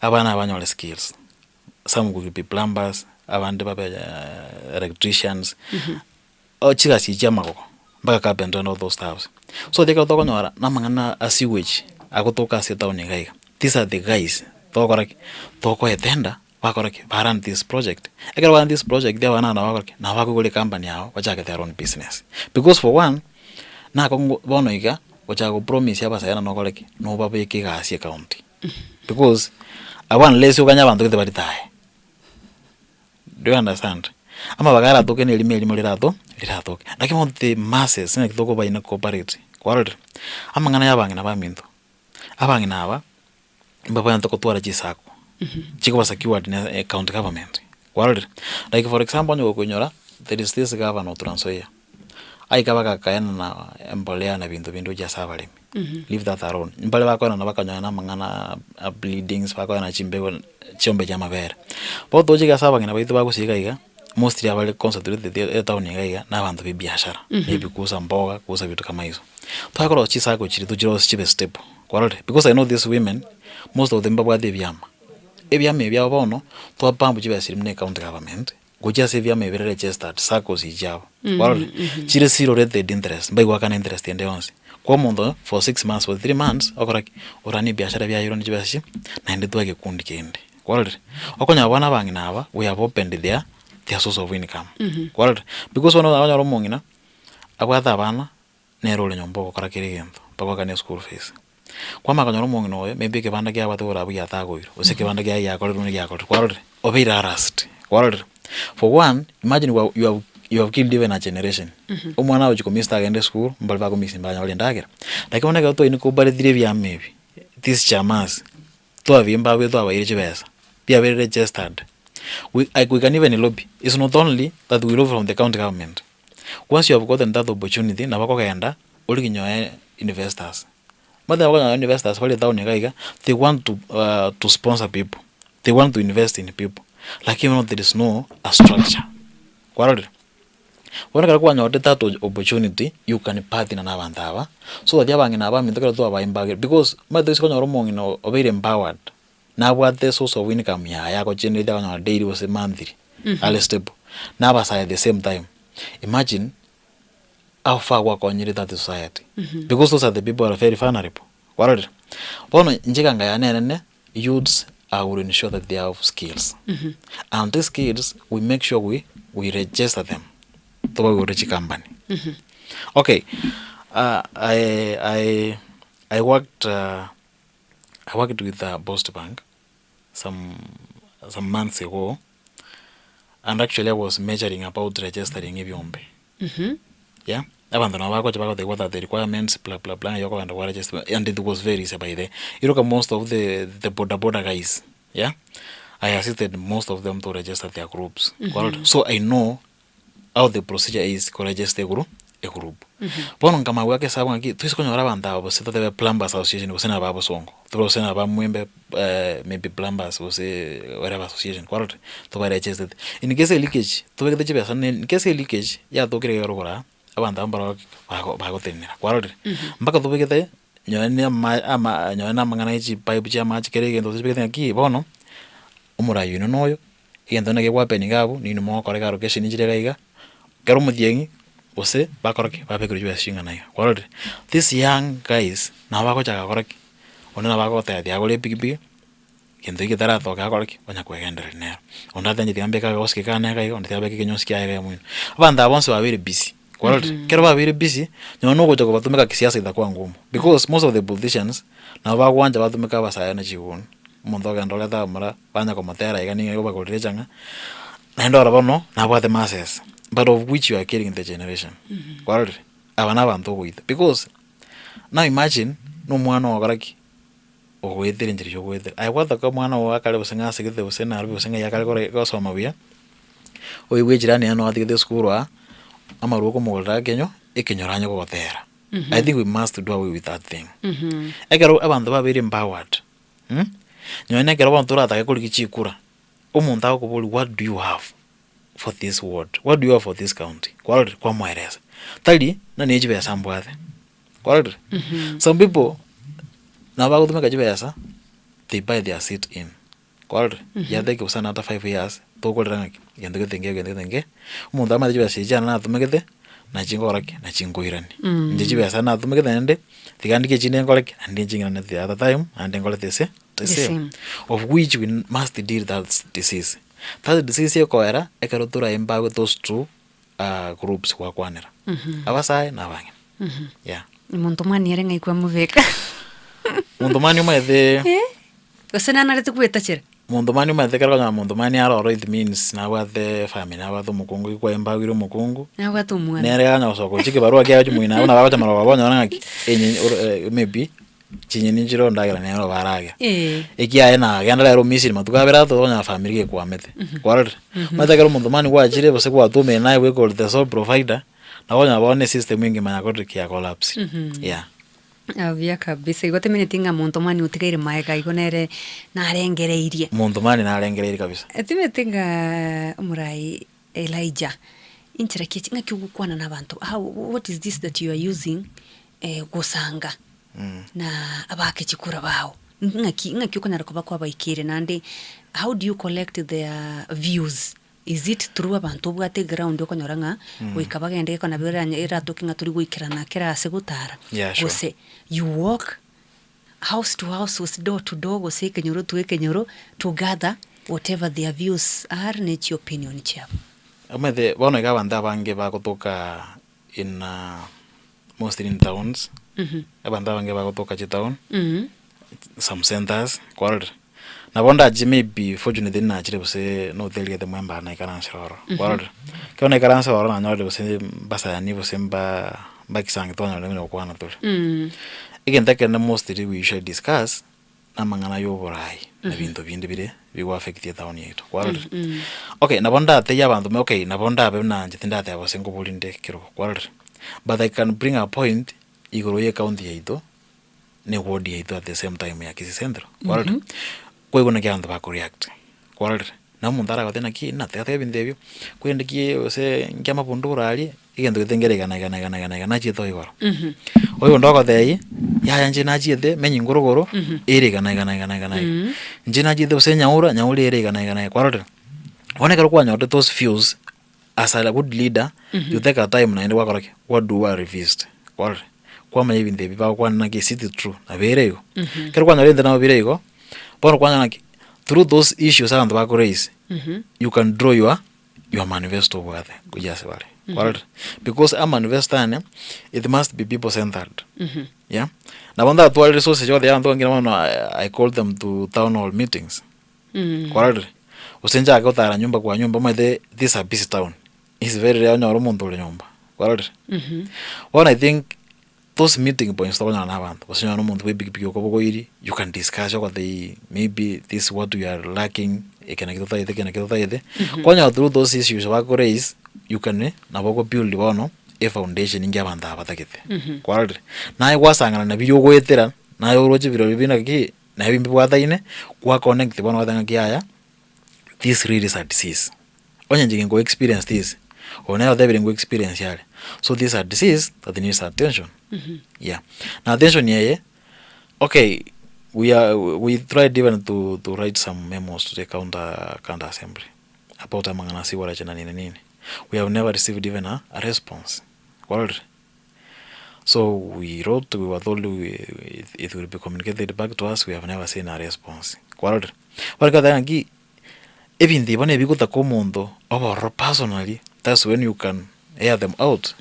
abana aba banyore skills, some will be plumbers. abande babe electricians, o chigasi echi chia amagoko, mpaka carpenter and all those stuffs. So ekero tokonyora na amang'ana a sewage agotoka ase etown iga iga, these are the guys togokora ki? Tokoetenda bakora ki? Ba run this project. Ekero ba run this project abana aba nabo bagokora ki? Nabo bakoigora ecompany yabo bachake their own business. Because for one, nakong'u bono iga, gochaka go promise abasae na nokore ki? Nobabeke egasi ecounty. Because abwo unless oganye abanto gete baritaye. Do you understand? Amabaga aratoke na erimo erimo rirato riratoke. Lakini bono the masses naki tokoba incorporate, kwarorire? Amang'ana ya abang'ina baminto, abang'ina aba, mbabwenerete gotwara chisako, chikoba secured na ecounty government, kwarorire? Like for example onye gokoinyora, there is this governor o Trans Nzoia, aika bagakaenana embolea na binto binde gochia ase abaremi, leave that alone, mbare bakoenana bakanyora na amang'ana a bleedings, bakoenana chimbego chiombe chia amabere. Bono toche ase abang'ina baito bagosieka iga iga, mostly abare concentrated etown iga iga, na abanto ba ebiashara, maybe kuuza mboga, kuuza vitu kama hizo. Twakora chisacco chiria tochirosie chibe stable, kwarorire? Because I know these women, most of them mbabwate ebiama, ebiama ebi biabo bono, twapamp chibesa chiria buna ecounty government, gochia ase ebiama ebi bire registered, saccos echi chiabo, kwarorire? Chire zero rated interest, mbaigwakana interest ende yonsi. Kwa omonto for six months for 3 months okora ki? Oranie ebiashara biaye oranie chibesa chi, naende twa egekundi kende, kwarorire? Okonyora bono abang'ina aba, we have opened their source of income, kwarorire? Because bono okonyora omong'ina, abwate abana, nere ore nyomba ogokora kera egento, mpaka oakane eschool fees. Kwamanya konyora omong'ina oyo, maybe ekebanda kiabwate korwa abwo giatagoirwe, gose ekebanda kiaye giakorerwe buna giakorerwe, kwarorire? Obeire harassed, kwarorire? For one, imagine you have you have you have killed even a generation. Omwana agochi komista agende esukuru, mbare bakomisia mbanyore endagera. Lakini bono ekero twaincorporatire ebiama ebi, these chamas, twabimba abwo twabaire chibesa, biabeire registered, we we can even lobby, it's not only that we lobby from the county government. Once you have gotten that opportunity, nabo okogenda origie nyoe investors. Omanyete nabo okonyora investors bare etown iga iga, they want to to sponsor people, they want to invest in people, lakini bono there is no a structure, kwarorire? Bono ekero kwanyorire that opportunity, you can partner na abanto aba, so that abang'ina aba baminto ekero twabaembagire because omanyete oise konyora omong'ina obeire empowered, nabwate source of income yaye agochenereti akonyora daily gose monthly, are stable, na abasae at the same time, imagine how far gwakonyire that society, because those are the people who are very vulnerable, kwarorire? Bono inche eganga yane enene, youths I will ensure that they have skills, and these skills we make sure we we register them, tobaigorere chicompany. Okay, I I I worked I worked with Post Bank some some months ago, and actually I was measuring about registering ebiombe. Yeah, abanto nabo bagocha bagotebia what are the requirements blah blah blah ng'a okogenda kwa register and it was very easy by the way. Iroka most of the boda boda guys, yeah, I assisted most of them to register their groups. Kwarora? So I know how the procedure is ko register eguru egroup. Bono nkamanya goaka esabu ng'aki toise konyora abanto aba gose totebe plumbers association gose na aba bosongo, tobe gose na aba mwembe maybe plumbers gose whatever association kwarorire, toba registered. In case ya leakage, tobegete chibesa ne in case ya leakage yatokire iga rogoro aa, abanto aba mbaro bago bagotenenera kwarorire. Mpaka tobegete nonye na ama ama nonye na amang'ana ya chipipe chia amache kera egento tochibegete ng'aki bono, omorai oino noyo, egento naki gegohappen iga abwo, ninwe mogokora iga allocation chire iga iga, ekero omotienyi, gose bakora ki? Babekerwe chibesa ching'ana iga, kwarorire? These young guys, nabo bagochaka gokora ki? Onde nabo agotebia agore epikipiki, gento ekio getaratoka akore ki? Onya kwegendereria nero. Onde ateba tiga mbeke akagosike kane iga iga, onde tiga abeke ekenyosi kiaye iga moino. Abanto aba bonsi babeire busy, kwarorire? Ekero babeire busy, nonye na ogocha kobatumeka kisiasa itakuwa ngumu, because most of the politicians, nabo bagwancha batumeke abasae na chiguni, omonto ogenda oreta abamura banya komotera iga nigo obagorire echang'a, naende oro bono nabwate masses, but of which you are killing the generation, kwarorire? Aba na abanto ogoita because, now imagine, na omwana ogokora ki? Ogoetera enchera eywo ogoetera. Aye gwatoka omwana oo akare gose ng'a asegete gose Nairobi gose ng'ai akare kore gosoma buya, oigwe echirani yaye noatigete esukuru aa, amarwa okomogorera ekenywa, ekenyoro anye kogotera. I think we must do away with that thing. Ekero abanto babeire empowered, nonye na ekero bono toratake korigia chikura, omonto agokoboria what do you have for this ward, what do you have for this county, kwarorire, kwamoeresa. Tari, ng'a ne chibesa mbwate, kwarorire. Some people, nabo bagotumeka chibesa, they buy their seat in, kwarorire, yatake gose another 5 years. Tokorera ng'aki, egento gete nkeiyo egento gete nke, omonto amanyete chibesa echi chiane natumegete, nachi nkogora ki, nachi nkoirania. Inche chibesa natumegete naende, tiga ndike echinde nkore ki, naende nching'irane the other time, naende nkore the sa the The same. same. Of which we must deal that disease. That disease ekoera, ekero toraempower those two groups gwakwanera, abasae na abang'ina, yeah. Omonto mani ere ng'ai kwamobeka? Monto mani omanyete. Gose nanarete gwetachera? Monto mani omanyete ekero okonyora monto mani aroro it means nabwate efamiri nabwate omokungu ki kwaembawire omokungu, Nabwate omwana. nere ganya gosoka gochia ekebarua kiaye gochia moino abwo nabo agocha marogoba onyore ng'aki enye oro maybe chinyeni nchire ondagera nere obo aragera. Ekiaye nagenda rero Misiri matuko abere atato okonyora famiri gekwamete, kwarorire? Omanyete ekero omonto mani gwachire gose gwatwomeire naye bweka ore the sole provider, nabo okonyora bono esystem engima yakorire ki ya collapse, yeah. Buya kabisa, igo temineti ng'a monto mani otigaire maega igo nere narengereirie. Monto mani narengereirie kabisa. Timeti ng'a omorai Elijah, inchera ki echi ng'aki ogokwana na abanto how what is this that you are using gosanga na abake chikura bao? Ng'aki ng'aki okonyara koba kwabaikeire naende how do you collect their views? Is it through abanto obwate eground okonyora ng'a goika bagende geko nabo eranye eratoke ng'a tori goikerana kera ase gotara? Yeah, sure. Gose you walk house to house gose door to door gose ekenyoro to ekenyoro to gather whatever their views are ne chiopinion chiabo. Omanyete bono iga abanto abange bagotoka in mostly in towns, abanto abange bagotoka chitown, some centers, kwarorire? Nabo ndache maybe fortunately nachire gose na hoteli gete mwemba naikaransire ororo, kwarorire? Ekero naikaransire ororo nanyorire gose mbasani gose mba mbakisangi twanyorire buna gokwana tore. Egento ekenene mostly we usually discuss, namang'ana ya oborai na ebinto binde bire bigo affect etown yaito, kwarorire? Okay, nabo ndatebie abanto mbe okay nabo ndabe buna inche tindateba gose nkobori nde ekerogo, kwarorire? But I can bring a point igoro ya ecounty yaito na eward yaito at the same time ya Kisii Central, kwarorire? Kwaigwa naki abanto bako react, kwarorire? Na omonto aragotebie naki nateba ebinto ebio, korende ki gose nki amabundo orarie, egento gete nkere iga na iga na iga na iga na iga nachiete oo igoro. Oyonde ogotebia, yaya inche nachiete menyi ngorogoro, ere iga na iga na iga na iga na iga. Inche nachiete gose nyaura, nyaura ere iga na iga na iga, kwarorire? Bono ekero kwanyorire those views, as a good leader, you take a time naende gwakora ki? Gwadua revised, kwarorire? Kwamanya ebinto ebi bagokwana naki is it true, nabo ere igo? Ekero kwanyora ebinto nabo bire igo, bono kwanyora naki, through those issues abanto bako raise, you can draw your your manifesto obwate gochia ase bare, kwarorire? Because amanifesto ane, it must be people centered, yeah. Nabo ndatware resources chigotebi abanto ng'a bono I call them to town hall meetings, kwarorire? Gose nchake gotara nyomba kwa nyomba omanyete this a busy town, is very rare onyore omonto ore nyomba, kwarorire? Bono I think those meeting points tokonyora na abanto, gose onye nomonto bwa epikipiki okobogoirie, you can discuss ogotebi maybe this is what we are lacking, eke naki totagete eke naki totagete, kwanyora through those issues bako raise, you can nabo oko build bono efoundation inki abanto aba batagete, kwarorire? Naye gwasang'ana nabiria ogoetera, naye oroche birobio buna ki, naye mbibwataine, gwa connect bono gwateba ng'aki yaya, this really is a disease. Onye inche nko experience this, oyo nere otebire nko experience are, so this a disease that needs attention, yeah. Na attention eye, okay we are we tried even to to write some memos to the county county assembly about amang'ana ase igoro na nini nini, we have never received even a a response, kwarorire? So we wrote, we were told we it it will be communicated back to us, we have never seen a response, kwarorire? Bono ekero ng'aki. Ebinto ebi bono ebigotaka omonto obororo personally, that's when you can air them out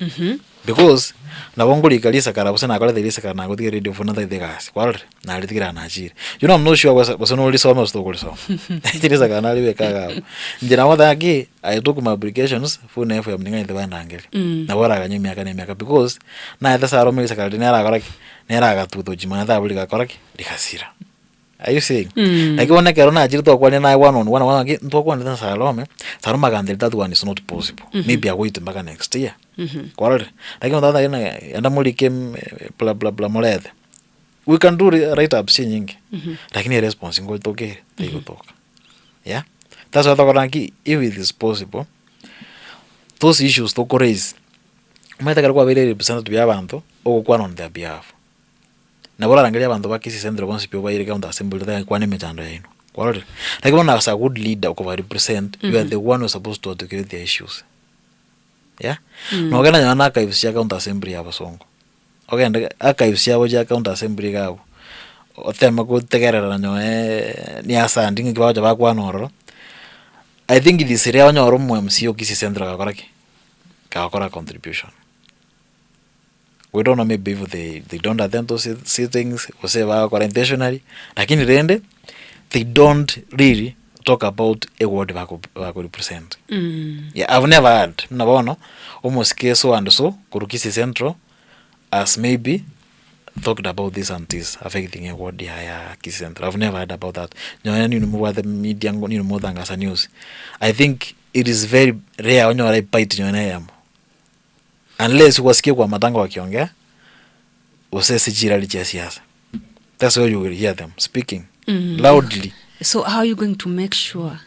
because nabo nkorika risakara gose nakorete risakara nagotiga radio buna ntagete egasi kwarorire naritigire aa nachire. You know I'm not sure gose gose norisome gose tokorisoma risakara naribeka iga abwo. Inche nabo ngoteba ng'aki I took my applications buna FM ning'anyete bandangeria. Nabo oraganye emiaka na emiaka because naete sarome risakara riria nere akora ki? Nere agatuta ochimanya tabori rigakora ki? Rigasira. Are you seeing? Lakini bono ekero nachire twakwanire naye one on one, bono ng'aki ntwakwanete na Salome, Salome agantebia that one is not possible, maybe agoite mpaka next year, kwarorire? Lakini omonto agotebi ng'a enda morike bla bla bla morete, we can do write ups chinyinge, lakini eresponse ngotoka ere, teigotoka, yeah. That's why tokora ng'aki if it is possible, those issues toko raise, omanyete ekero kwabeire representative ya abanto, ogokwana on their behalf. Nabo orarangerie abanto ba Kisii Central bonsi pi obaire county assembly tari kwana emechando yaino. Kwarorire? Lakini bono as a good leader okoba represent, you are the one who is supposed to articulate their issues. Yeah? Nogenda nonye na archives chia county assembly ya Bosongo, ogende archives chiabo chia county assembly iga abwo, oteme gotegerera nonye ni asandi ng'aki bagocha bakwana ororo, I think it is rare onyore omo MCA o Kisii Central agakora ki? Gagokora contribution. We don't know maybe if they, they don't attend those sittings, gose bagokora intentionally, lakini rende they don't really talk about a ward bako bako represent. Yeah, I've never heard buna bono omosike so and so korwa Kisii Central has maybe talked about this and this affecting a ward ya ya Kisii Central. I've never heard about that. Nonye ninwe mobwate media ninwe motangasa news. I think it is very rare onyore ebite nonye na eyemo. Unless gwasikia kwa matanga wakiongea gose ase chirari chia siasa. That's where you will hear them speaking loudly. So how are you going to make sure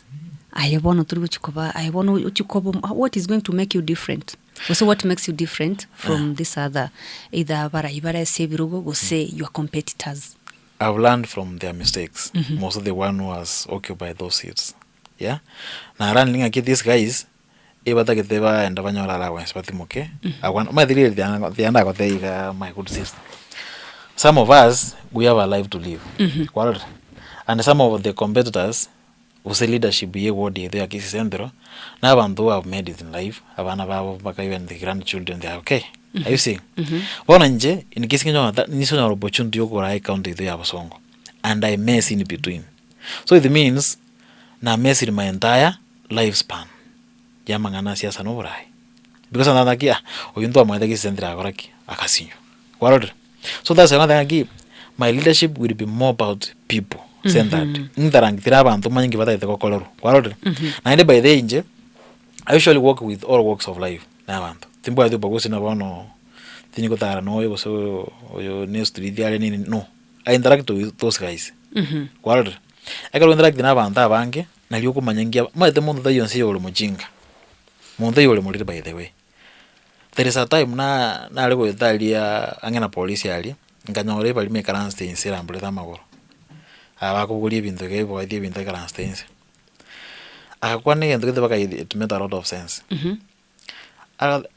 aye bono tori gochi koba aye bono ochi koba what is going to make you different gose what makes you different from this other either abarai bare ase ebirogo gose your competitors? I've learned from their mistakes most of the one who has occupied those seats yeah na learn ng'aki these guys Ebatagete baende banyore allowance batimoke agwo omanyete riria riria riria ndagotebia igaa my good sister, some of us we have a life to live kwarorire and some of the competitors gose leadership ya eward yaito ya Kisii Central na abanto who have made it in life abana babo mpaka even the grandchildren they are okay are you seeing? Bono inche in case ninyora nisonyora opportunity ya okoraa ecounty yaito ya Bosongo and I mess in between so it means na messed my entire life span ya amang'ana a siasa na oboraai because abanto ng'aki ah oyio ntwamoete gisentire agakora ki? Agasinywa, kwarorire? So that's why ngoteba ng'aki my leadership will be more about people centered, ntarangitire abanto manye nki batagete gokorerwa, kwarorire? Naende by the way inche, I usually work with all walks of life na abanto, timbwati obogusi buna bono tinyi gotara na oyo gose oyo oyo ne street are nini no, I interact with those guys, kwarorire? Ekero ointeracti na abanto abange. Nario okomanya nki omanyete monto taiyo ense eye ore mochinga, monto taiyo ore moriri by the way. There is a time na nare goeta aria ang'e na polisi aria, nkanyora ebarimo ekaransete inse eramborete amagoro, aba bakobogoria ebinto iga eboetie ebinto ekaransete inse. Agakwana egento gete mpaka it made a lot of sense. Aga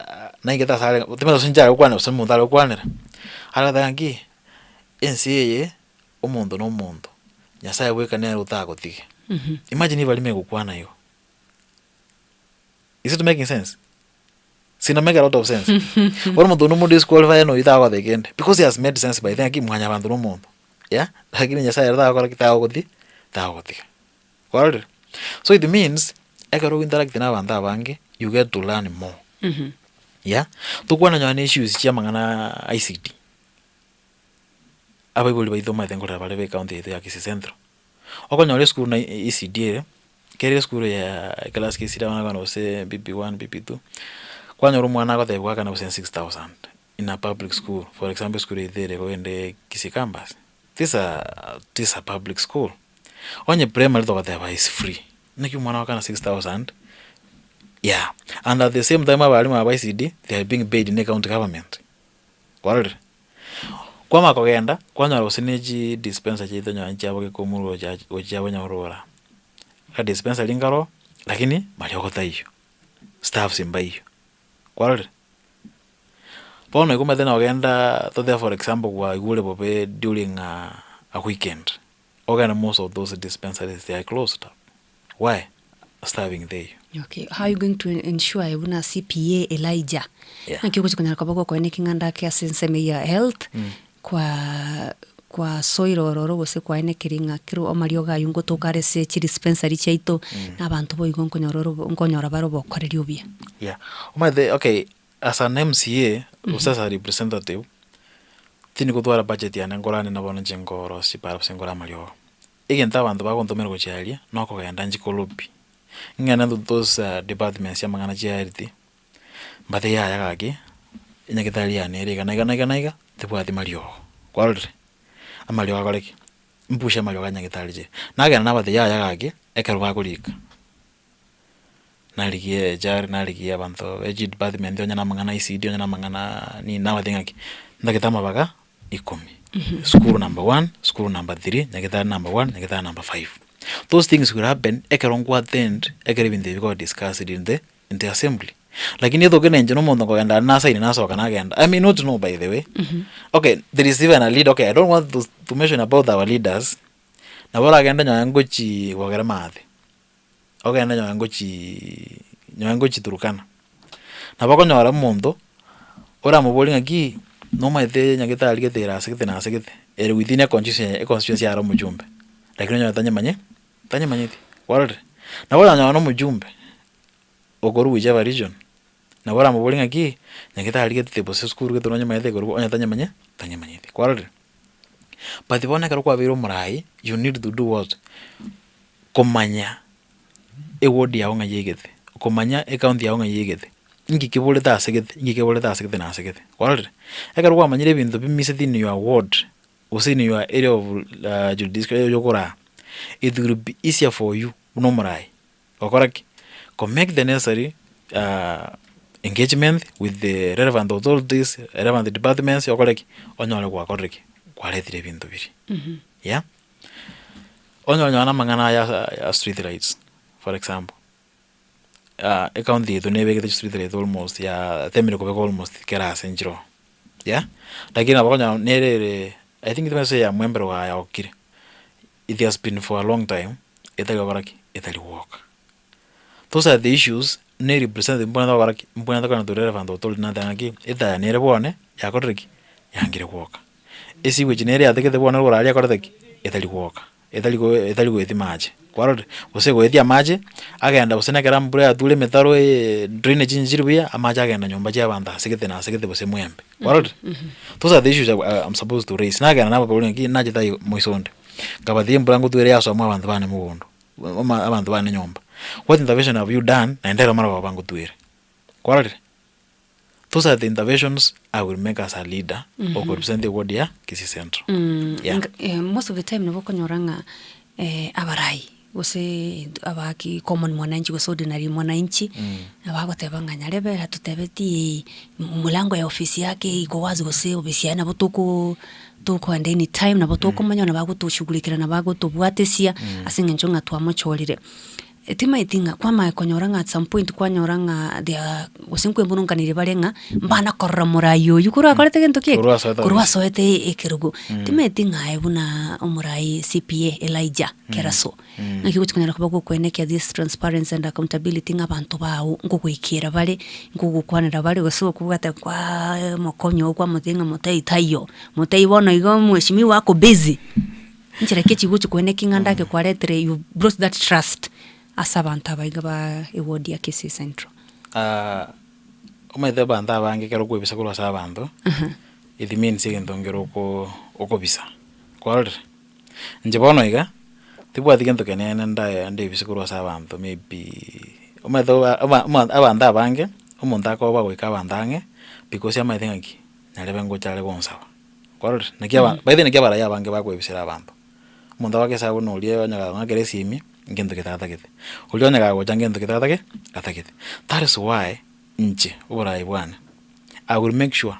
naigete ase are timanyeti gose inche are gokwanera gose omonto are gokwanera, agateba ng'aki, ense eye. Omonto na omonto, Nyasae bweka nere otagotige. Imagine ebarimo egokwana igo. Is it making sense? Sina make a lot of sense. Bono omonto onde omodisqualify noyo tagoteba kende because he has made sense by then ng'aki mwanyabanto na omonto yeah, lakini Nyasaye ere tagokora ki? Tagogoti tagogotiga. Kwarorire? So it means ekero ogointeract na abanto abange you get to learn more yeah, tokwana nonye na issues chia amang'ana ICT. Abaibori baito omanyete nkorera bare b'ecounty yaito ya Kisii Central. Okonyora esukuru na ECD ere, kere esukuru ya eclass KCD abana bakogenda gose PP1, PP2, kwanyora omwana agotebiwa akane gose 6000 in a public school, for example esukuru yaito ere kogende Kisii campus, this a this a public school. Onye primary togoteba is free, naki omwana agokana 6000 yeah, and at the same time abalimu aba ba ECD they are being paid ne county government. Kwarorire? Kwamanya kogenda, kwanyora gose ne chidispenser chiaito nonye chiabo gekomurwa gocha gochia bonyorora, aka dispensary nkaro, lakini mariogo taiyo, staffs mbaiyo, kwarorire? Bono igo omanyete nogenda totebe for example kwaigure bobe during a weekend, ogende most of those dispensaries they are closed up, why? Staffing teiyo. Okay, how are you going to ensure buna CPA Elijah Yeah. naki ogochi konyara koba gokoena eking'anda ake ase ensemo eye ya health kwa kwasoire ororo gose kwaenekire ng'a kero amariogo aywo ngotoka are ase chidispensary chiaito na abanto boigo nkonyora oro nkonyora bare obokoreri obuya. Yeah, omanyete okay as an MCA gose as a representative, tindi gotwara budget yane nkorane na bono inche nkorosia chipara gose nkore amariogo. Egento abanto bagontomera gochia aria, nokogenda nchie kolobi, ng'ende into those departments chi'amang'ana chia health, mbate yaya gaki, enyagitari yane ere iga na iga na iga na iga, tebwati mariogo, kwarorire? Amariogo akore ki? Mpushe amariogo a nyagitari chiria. Nagenda nabate yaya gaki, ekero bakorika, narigie HR, narigie abanto be chidepartment onye na amang'ana a ECD, onye na amang'ana nini, nabatebi ng'aki, ntagete amabaga ikomi, sukuru number one, sukuru number three, nyagetari number one, nyagetari number five. Those things will happen ekero nkwa attend ekero ebinto ebi bikoba discussed in the in the assembly. Lakini etoke na inche na omonto nkogenda aria nasaini nasoka nagenda, I may not know by the way. Okay, there is even a leader, okay I don't want to to mention about our leaders, nabo oragende nonye ngochi gokera maate, ogende nonye ngochiiii nonye ngochi Turkana, nabo okonyora omonto, oramoborie ng'aki nomaete nyagetari gete ere ase gete na ase gete, ere within econstituency econstituency yare omochumbe, lakini onyore tanyemanye tanyemanyeti, kwarorire? Nabo oranyore na omojumbe, okorwa whichever region, nabo oramoborie ng'aki, nyagetari gete gose esukuru gete nonyemanyete korwa onye tanyemanye tanyemanyeti, kwarorire? But bono ekero kwabeire omorai, you need to do what? Komanya eward yago ng'a yaigete, komanya ecounty yago ng'a yaigete, inki keborete ase gete, inki keborete ase gete na ase gete, kwarorire? Ekero kwamanyire ebinto bimiseti in your ward, gose in your area of jurisdiction oyokoraa, it will be easier for you buna omorai, gokora ki? Ko make the necessary engagement with the relevant authorities, relevant departments okore ki? Onyore gwakorire ki? Kwaretire ebinto biria, yeah. Onye onyora na amang'ana aya ya street lights for example, ecounty yaito nebegete chistreet lights almost yatemire kobeka almost kera ase nchire oo, yeah. Lakini nabo okonyora nere ere I think ase ya mwembe road yaokire, it has been for a long time etari gokora ki? Etari gwoka. Those are the issues ne representative mbwenerete gokora ki? Mbwenerete kogenda to relevant authority nateba ng'aki, etaya nere bwane yakorire ki? Yangire gwoka. Esewage nere yategete bono igoro aria ekorete ki? Etari gwoka, etari go etari goetia mache, kwarorire? Gose egoetia amache, agenda gose na ekero embura yature emetaro drainage nchiri buya, amache agenda nyomba chia abanto ase gete na ase gete gose mwembe, kwarorire? Those are the issues I'm supposed to raise, nagenda nababoria ng'aki nachete aye moiso onde, nkabatebi embura ngotwere yasomwa abanto bane mogondo, ama abanto bane nyomba, what intervention have you done naende ero marogoba ngotwere, kwarorire? Those are the interventions I will make as a leader mm -hmm. represent the ward ya Kisii Central. Mm. Yeah. Eh, most of the time nabo okonyora ng'a eh, abarai gose abaki common mwananchi gose ordinary mwananchi mm. bagoteba ng'a nyarebe atotebeti mulango ya ofisi yake iko wazi gose ofisi yaye nabo toko tokoenda anytime nabo tokomanya mm. nabo nabo agotobwatesia mm. ase eng'encho ng'a twamochorire Timaeti ng'a kwamanya konyora ng'a at some point kwanyora ng'a they are gose nkwemurunkaniri bare ng'a mbana korora morai oywo korwa akorete gento ki eke? Korwa asoete Korwa ofisi. asoete ekerogo. Timaeti ng'a aye buna omorai CPA Elijah Keraso, naki ogochi konyara koba gokwenekia this transparency and accountability ng'a abanto bago nkogoikera bare, nkogokwanera bare gose okobwate kwaa omokonyo oo kwamotebia ng'a motebie taiyo, motebie bono iga omweshimiwa ako busy. Inchera ki echigochi koene ki ng'a ndake kwaretire you brought that trust ase abanto aba iga ba eward ya Kisii Central. Omanyete abanto abange ekero okwebisa korwa ase abanto, it means egento nkere oko okobisa, kwarorire? Inche bono iga, tibwati gento kenene ndaye ndebise korwa ase abanto maybe omanyete oba aba oma abanto abange, omonto akoba goika abanto ang'e, because amanyete ng'aki, nyarebe ngocha are gonsaba. Kwarorire? Naki aba by the way naki abarai abange bakoebisera abanto. Omonto agoaka esabu buna oria onye kagokera esimi, ngento gete atagete, oria onye kagocha ngento gete atage atagete. That is why inche oborai bwane, I will make sure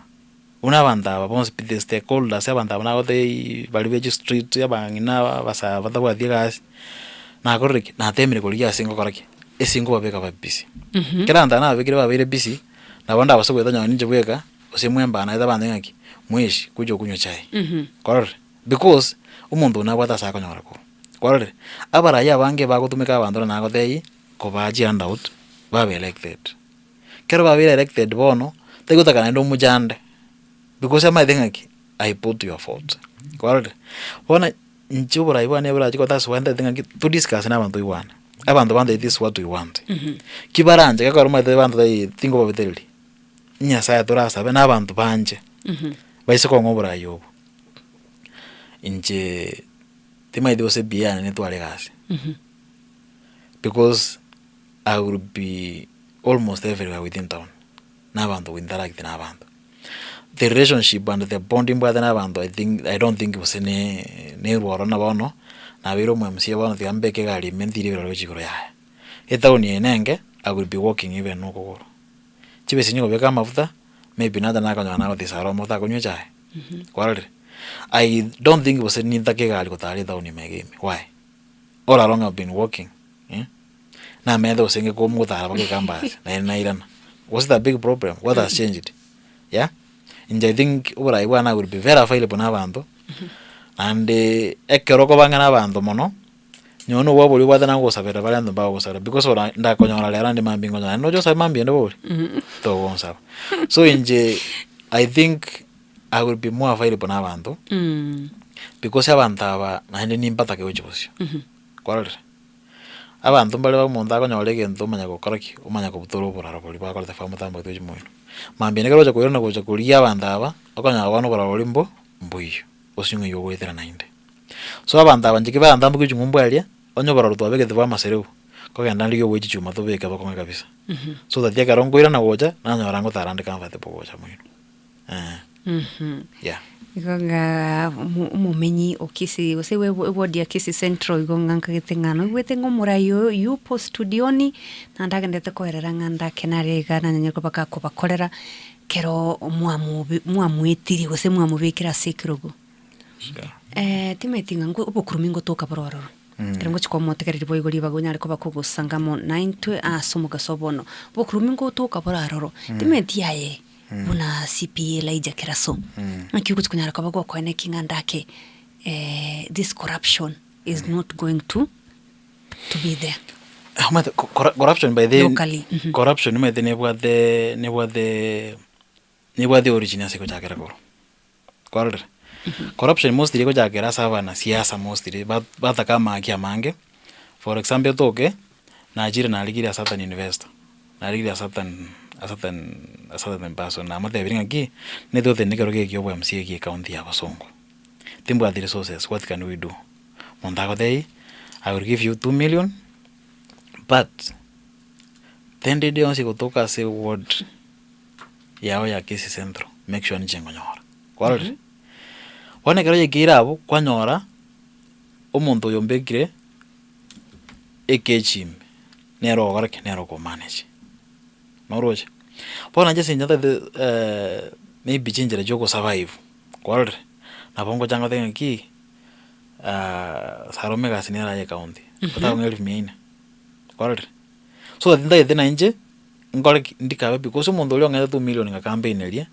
buna abanto aba bonsi pi the stakeholders abanto aba nagotebia baria be chistreet, abang'ina aba abasae batabwati egasi, nakorire ki? Natemire korigia ase ngokora ki? Ase nkobabeka babe busy. Ekero abanto aba nababekire babeire busy, nabo ndabase goeta onye ninche bweka. Gose mwembanaete abanto ng'aki, mweshi gocha okunywa chai. Kwarorire? Because, omonto oyio nabwate ase akonyora korwa. Kwarorire? Abarai abange bagotumeka abanto buna nagotebia, kobaa chihandout, babe elected. Ekero babeire elected bono, tari gotaka naende omochande, because amaete ng'aki, I put your vote. Kwarorire? Bono inche oborai bwane borache goeta ase ntagete ng'aki, to discuss na abanto oigwane. Abanto bantebie this is what we want. Ki baranche, gekogera omanyete abanto tari tinkobabetereria. Nyasaye torasabe na abanto banche, baise kong'a oborai obo, inche timaeti gose ebiya yane netware egasi, because I will be almost everywhere within town, na abanto go interact na abanto. The relationship and the bond mbwate na abanto I think I don't think gose ne nerwo ororo na bono, nabeire omo MCA bono tiga mbeke egari ime ntire ebirore gochia igoro yaya. Etown eye nenge, I will be walking even nokogoro. Chibeseni kobeka amafuta, maybe nacha nakonyora nagotisa aro amafuta akonywa echae, kwarorire? I don't think gose nintake egari gotara etown ime iga ime, why? All along I've been walking eh, namanyete gose ng'eke omotara mpaka ekambasi naende nairana. Was it a big problem? What has changed? Yeah, inche I think oborai bwane I will be very available na abanto, naende ekero okobang'a na abanto mono, nonye na obwabo boria obwate nagosabera bare abanto mbagogosabera because ora ndakonyora rero ande mambia nkonyora naende noche osabe mambia ende bori, togonsaba. So inche I think I will be more available na abanto, because abanto aba naende nimbatake gochia bosio, kwarorire? Abanto mbare omonto akonyora egento omanya gokora ki? Omanya kobutora oboraro boria bakorete bamotambogete gochia moino. Mambia ekero ogocha koirana gocha korigia abanto aba, okonyora bono oboraro boria mbo mboiyo, gose ng'ai ogoetera naende. So abanto aba inche ki barantambokie gochia ng'umbu aria, onye oboraro twabegete bwa amaserebu, nkogenda ndigie obwe chichuma tobeke bokong'e kabisa. So that ekero nkoirana gocha, nanyora ngotara nde comfortable gocha moino. Eh. Yeah. Igo ng'a omo- omomenyi o Kisii gose bwe eward ya Kisii Central igo ng'a nkagete ng'a noigwete ng'a omorai oyo yupo studioni, naende agenderete koerera ng'a ndake nare iga nanyare koba gakobakorera kero mwamobe mwamoetirie gose mwamobekire ase ekerogo. Timanyeti ng'a nko obokurumi ngotoka bore ororo, ekero ngochia komotegereria boigo ribaga onyare koba kogosanga amo naintwe ase omogaso bono. Obokurumi ngotoka bore aroro, timanyeti aye buna CPA Elijah Keraso, naki ogochia konyara koba gokoeneki ng'a ndake this corruption is not going to to be there. Omanyete corruption by the Locally, mhm. corruption omanyete nebwate nebwate nebwate origin ase egochakera korwa. Kwarorire? Corruption mostly egochakera ase abanasiasa mostly ba- bataka amaki amange, for example etoke, nachire narigirie a certain investor, narigirie a certain a certain a certain person namotebirie ng'aki, netote nekero geke obwa MCA gie ecounty ya Bosongo, timbwati resources what can we do? Monto agotebia, I will give you 2 million, but tende ende yonsi egotoka ase eward yao ya Kisii Central, make sure ninche nkonyora, kwarorire? Bono ekero yaikeire abwo, kwanyora, omonto oyo ombekire ekechi ime, nere ogokora ki? Nere okomanage, noroche? Bono inche ase eng'encho ntagete maybe chinchera chia ogosurvive, kwarorire? Nabo ngocha ngotebe ng'aki, Salome egasi nere aye ecounty, otagong'a elfu mia nne, kwarorire? So that ntagete nainche. Nkore ki? Ndikabe pi, gose omonto oria ong'ete 2 million ng'a campaign eria,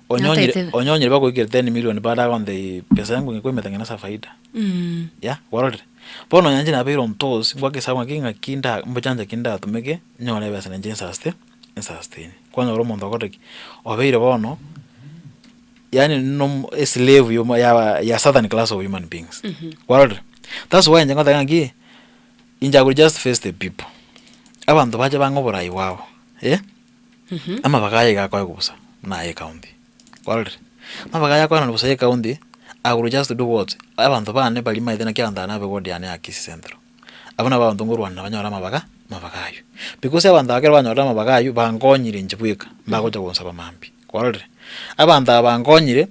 onyonyire Natete. onyonyire bagoikera 10 million bado agontebia pesa yangu ng'ekoimete ng'ina ase faida. Yeah, kwarorire? Bono nonye inche nabeire on toes, ngwake esabu ng'aki ng'aki nda mbochanja ki ndatumeke, nyore ebesa nainche nsuste nsustain. Kwanyora omonto okorire ki? Obeire bono, yaani nomo eslave yomo yaba ya certain class of human beings. Kwarorire? That's why inche ngoteba ng'aki, Inche I will just face the people, abanto bache bang'e oborai bwabo eh, amabaga aya iga akoegwa bosa buna aya ecounty, kwarorire? Amabaga aya akoenanwa bosa ya ecounty, I will just do what? Abanto bane baria maete naki abanto aba nabe ward yane ya Kisii Central, abwo nabo abanto nkorwana banyore amabaga amabaga aywo. Because abanto aba ekero banyorire amabaga aywo, bankonyire inche bweka, mbagocha gonsaba mambia, kwarorire? Abanto aba bankonyire,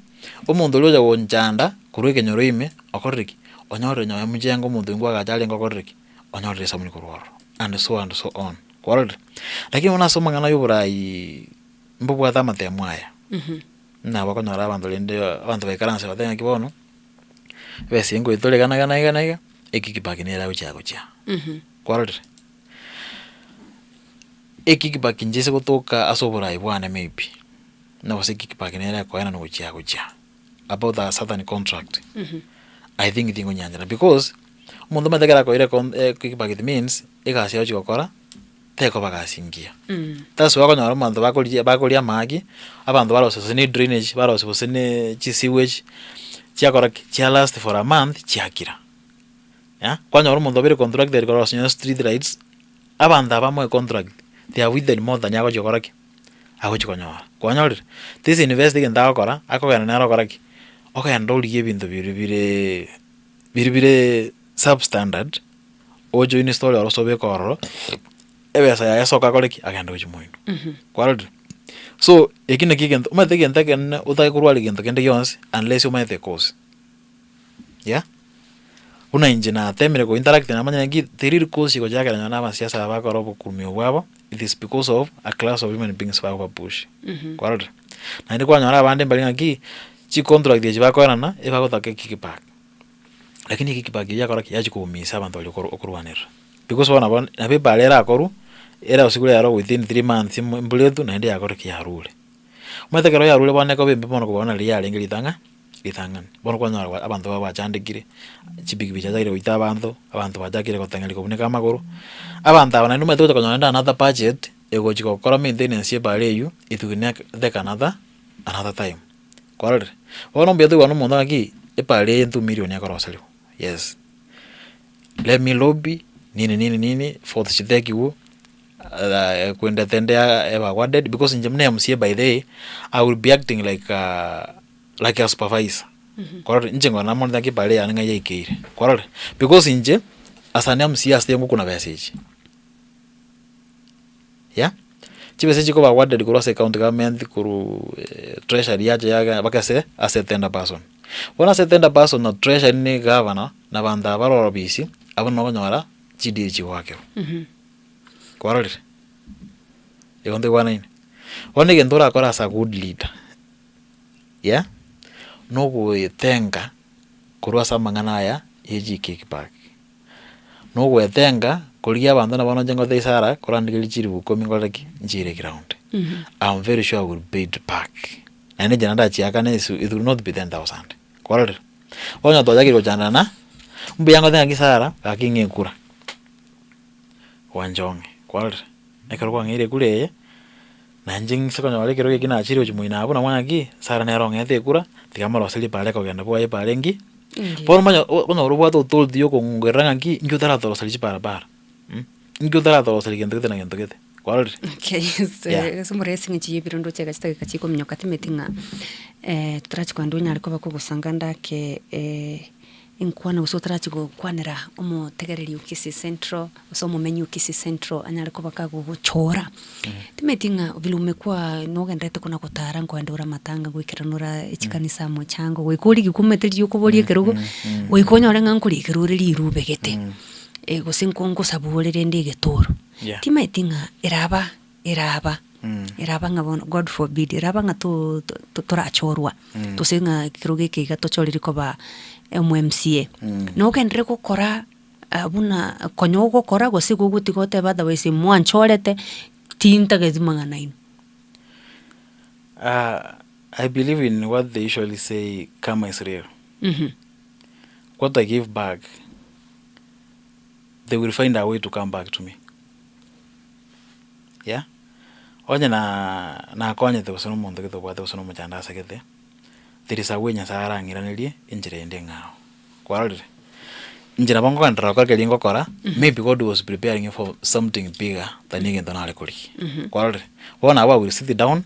omonto oria ocha gonchanda korwa ekenyoro ime, okorire ki? Onyorire nonye mochengo omonto oyio nkoagacha arenge okorire ki? Onyorire esabuni korwa ororo, and so and so on, kwarorire? Lakini bono ase amang'ana ya oboraiiii, mbobwate amatemo aya, nabo okonyora abanto rende abanto baikaranse batebe ng'aki bono, ebesa eye nkoetore iga na iga na iga na iga, ekickback nere agochia gochia, kwarorire? Ekickback inche ase gotoka ase oborai bwane maybe, na gose ekickback nere ekoenana gochia gochia. About a certain contract, I think tingonyanchera because, omonto omanyete ekero akoire econ kickback it means, egasi agochi gokora, tekoba gasi ngiya. That's why okonyora omonto bakorigia bakoria amaki, abanto barosia gose ne drainage, barosia gose ne chisewage, chiakora ki? Chia last for a month, chiakira. Yeah, kwanyora omonto obeire contracted korosia nonye street lights, abanto aba bamoe contract, they have eaten more than agochi gokora ki? Agochi konyora. Kwanyorire? This invest egento agokora, akogenda nere okora ki? Ogenda origie ebinto biria bireee biria bire substandard, oche oinstall oro ase obeke ororo, ebesa yaye ase akore ki? Agende gochia moino. Kwarorire? So, eki nakio egento, omanyete egento ekenene otake korwaria gento kende gionsi, unless omanyete ecause. Yeah, buna inche natemire ko interact namanyire ng'aki teri rikosi gochakera nonye na abasiasa aba bakora obokurumi obwo bwabo, it is because of a class of human beings bakobapush, kwarorire? Naende kwanyora abande mbari ng'aki, chicontract echi bakoenana, ebagotaka ekickback. Lakini kickback eywo yakora ki? Yachia koumisa abanto baria okor okorwanerera. Because bono nabo nabo ebara erakorwa, erarosigwe rero within 3 months embura etwe naende yakora ki? Yarure. Omanyete ekero yarure bono ekoba embe mono kobua buna riria yarenge ritang'a ritang'ani. Bono kwanyora ba abanto baba bachandekire, chipikipiki chiachakire goita abanto, abanto bachakire goteng'eria kobuneka amagoro, abanto aba naende omanyete gocha konyora naende another budget, egochi gokora maintenance ya ebara eywo, it will nek take another another time, kwarorire? Bono mbuya toigwane na omonto ng'aki, ebara eye 2 million ekoroseriwa, yes, let me lobby, nini nini nini, fourth chitekiwu, kwendete ende eba awarded, because inche buna M_C_A by the way, I will be acting like a like a supervisor, kwarorire, inche nkogenda namorete ng'aki ebara yane ng'ai yaikeire, kwarorire? Because inche, as an M_C_A ase ngokuna besa echi. Yeah, chibesa chikoba awarded korwa ase county government korwa treasury yacha yaga mpaka ase ase tender person. Bono ase tender person na treasury na egavana na abanto aba bare obisi, abwo nabo okonyora chideal chigoakerwa. Kwarorire? Igo ntoigwanaine? Bono egento orakore as a good leader, yeah, nogoetenga korwa ase amang'ana aya ya echikickback. Nogwetenga korigia abanto nabo noche ngote isara korandigeria chiribu ikomi nkore ki? Nchiire eground. I'm very sure I will pay it back. Naende inche naende ndachiakane is it will not be 10,000. Kwarorire? Bono onye twachakire gochandana, mbuya ngote ng'aki Sarah, gaki ng'a ekura, gwancha ong'e, kwarorire? Ekero kwang'eire ekura eye, na inche ng'ise konyora ekerogo eki nachire gochia moino abwo nabo ng'aki, Sarah nere ong'ete ekura, tiga moroserie ebara ekogenda bwaye ebara engiya. Bono omanye okonyora obwate authority ya okong'ongerera ng'aki, inki otaratoroseria chibarabara inki otaratoroseria gento gete na gento gete, kwarorire? Okay, ase Yeah. ase omorero ase eng'encho ya ebirondo chiaga chidakika chikominyoka timeti ng'a torachi kogenda onyare koba kogosanga ndake enkwana gose otarachi gokwanera omotegereri o Kisii Central gose omomenyi o Kisii Central anyare koba kagogochora. Timanyeti ng'a vile umekuwa nogendererete kona gotara nkoenda ore amatanga goikerana ore chikanisa mochango goika origie kumete riria okoboria ekerogo, goika onyore ng'a nkorikera ore rirube gete, gose nko nkosabua ore rende egetoro. Yeah. Timanyeti ng'a eraba eraba eraba ng'a bono God forbid eraba ng'a to to torachorwa, gose ng'a ekerogo eke iga tochorire koba omo M_C_A, nogenderere gokora buna konya ogokora gose gogotiga otebe otherwise mwanchorete tintageti mang'ana aino. I believe in what they usually say karma is real. What I give back, they will find a way to come back to me. Yeah, onye na nakonyete gose na omonto gete obwate gose na omochando ase gete, there is a way Nyasaye arang'iranerie enchera ende eng'ao. Kwarorire? Inche nabo nkogenderera gokora keria ngokora, maybe God was preparing me for something bigger than egento nare korigia. Kwarorire? Bono abwo I will sit down,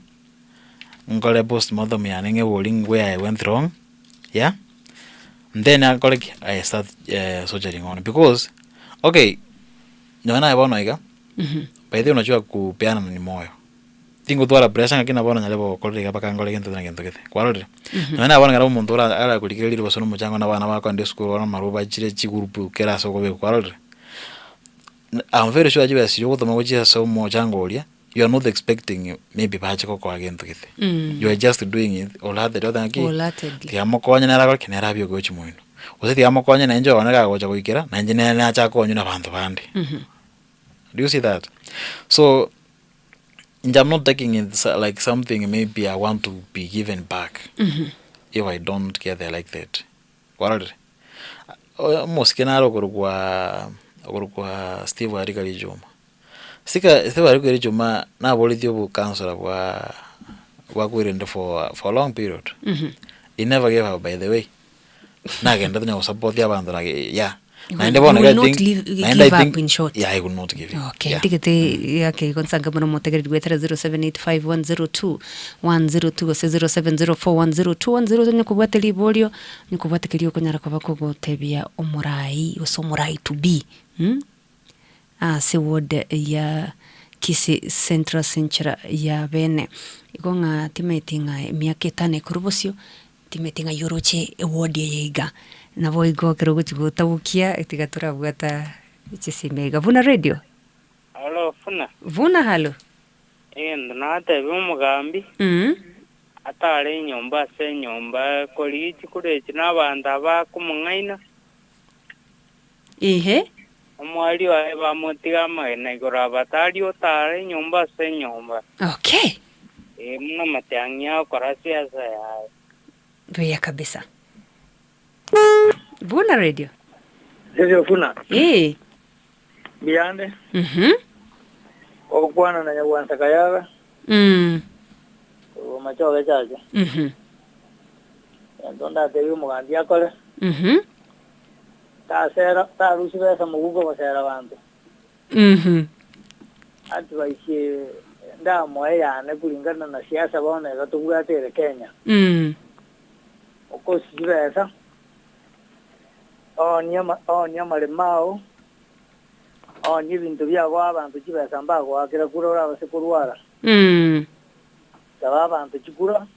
nkore postmortem yane ng'ebori where I went wrong, yeah, then akore ki? I start soldiering on because, okay, nonye naye bono iga, by the way unajua kupeana ni moyo. Tingotwara pressure ng'aki nabo nonyare gokorera iga mpaka nkore gento na gento gete, kwarorire? Nonye naye bono ekero omonto ora arakorigereria gose na omochango na abana bakoenda esukuru bono amarwa bachire chigroup kera ase okobekwa, kwarorire? I'm very sure chibesa chiria ogotoma gochia ase omochango oria, you are not expecting maybe bache gokoa gento gete. You are just doing it wholeheartedly ogoteba ng'aki, Wholeheartedly. tiga mokonye nere akore ki? Nere abioke gochia moino. Gose tiga mokonye nainche one kagocha goikera, nainche nere nache akonywe na abanto bande. Do you see that? So, inche I'm not taking it like something maybe I want to be given back if I don't get elected. Kwarorire? Omosike nare okorokwa okorokwa Steve Arika Richuma. Sika Steve Arika Richuma naboretie obokansora bwa bwa Kwerende for for a long period. He never gave up by the way. Nagenderete onye gosupport abanto na yeah. You Naende bono will iga I not think leave, naende I give up think in short. yeah I will not give up. Okay, Yeah. ntigete yake igo nsange mono motegereri gwetera 0785102102 gose 0704102102 onye kobwate riborio onye kobwate keria okonyara koba kogotebia omorai gose omorai to be mh ase ward ya Kisii Central ase enchera ya bene. Igo ng'a timaeti ng'a emiaka etano ekorwa bosio Timeti ng'ai oroche eward eye iga. Naboigo ekero ogochia gotabokia tiga torabwata chisime iga. Buna radio. Halo Funa. Buna halo. Egento natebia omogambi, atare enyomba ase enyomba korigia chikura echi na abanto aba akomong'aina. Ehe. Omwari oye bamotiga amagena igoro abatari otara enyomba ase enyomba. Okay. Ee, buna amatiang'i agokora siasa yaye. Buya kabisa. Buna radio. Radio Funa. Ee. Mbuyande. Mhm. Ogokwana na Nyagwansa Kayaga. Korwa Machoge Chache. Egento ndatebie omogambi akore. Tasera tarusia besa moguko gosera abanto. Advice eye ndamoe yane kulingana na siasa bono iga tobwate ere Kenya. Okosi chibesa, oonie ama oonie amaremo ao, oonie ebinto biago abanto chibesa mbagoakera kura orabase korwara. Saba abanto chikura,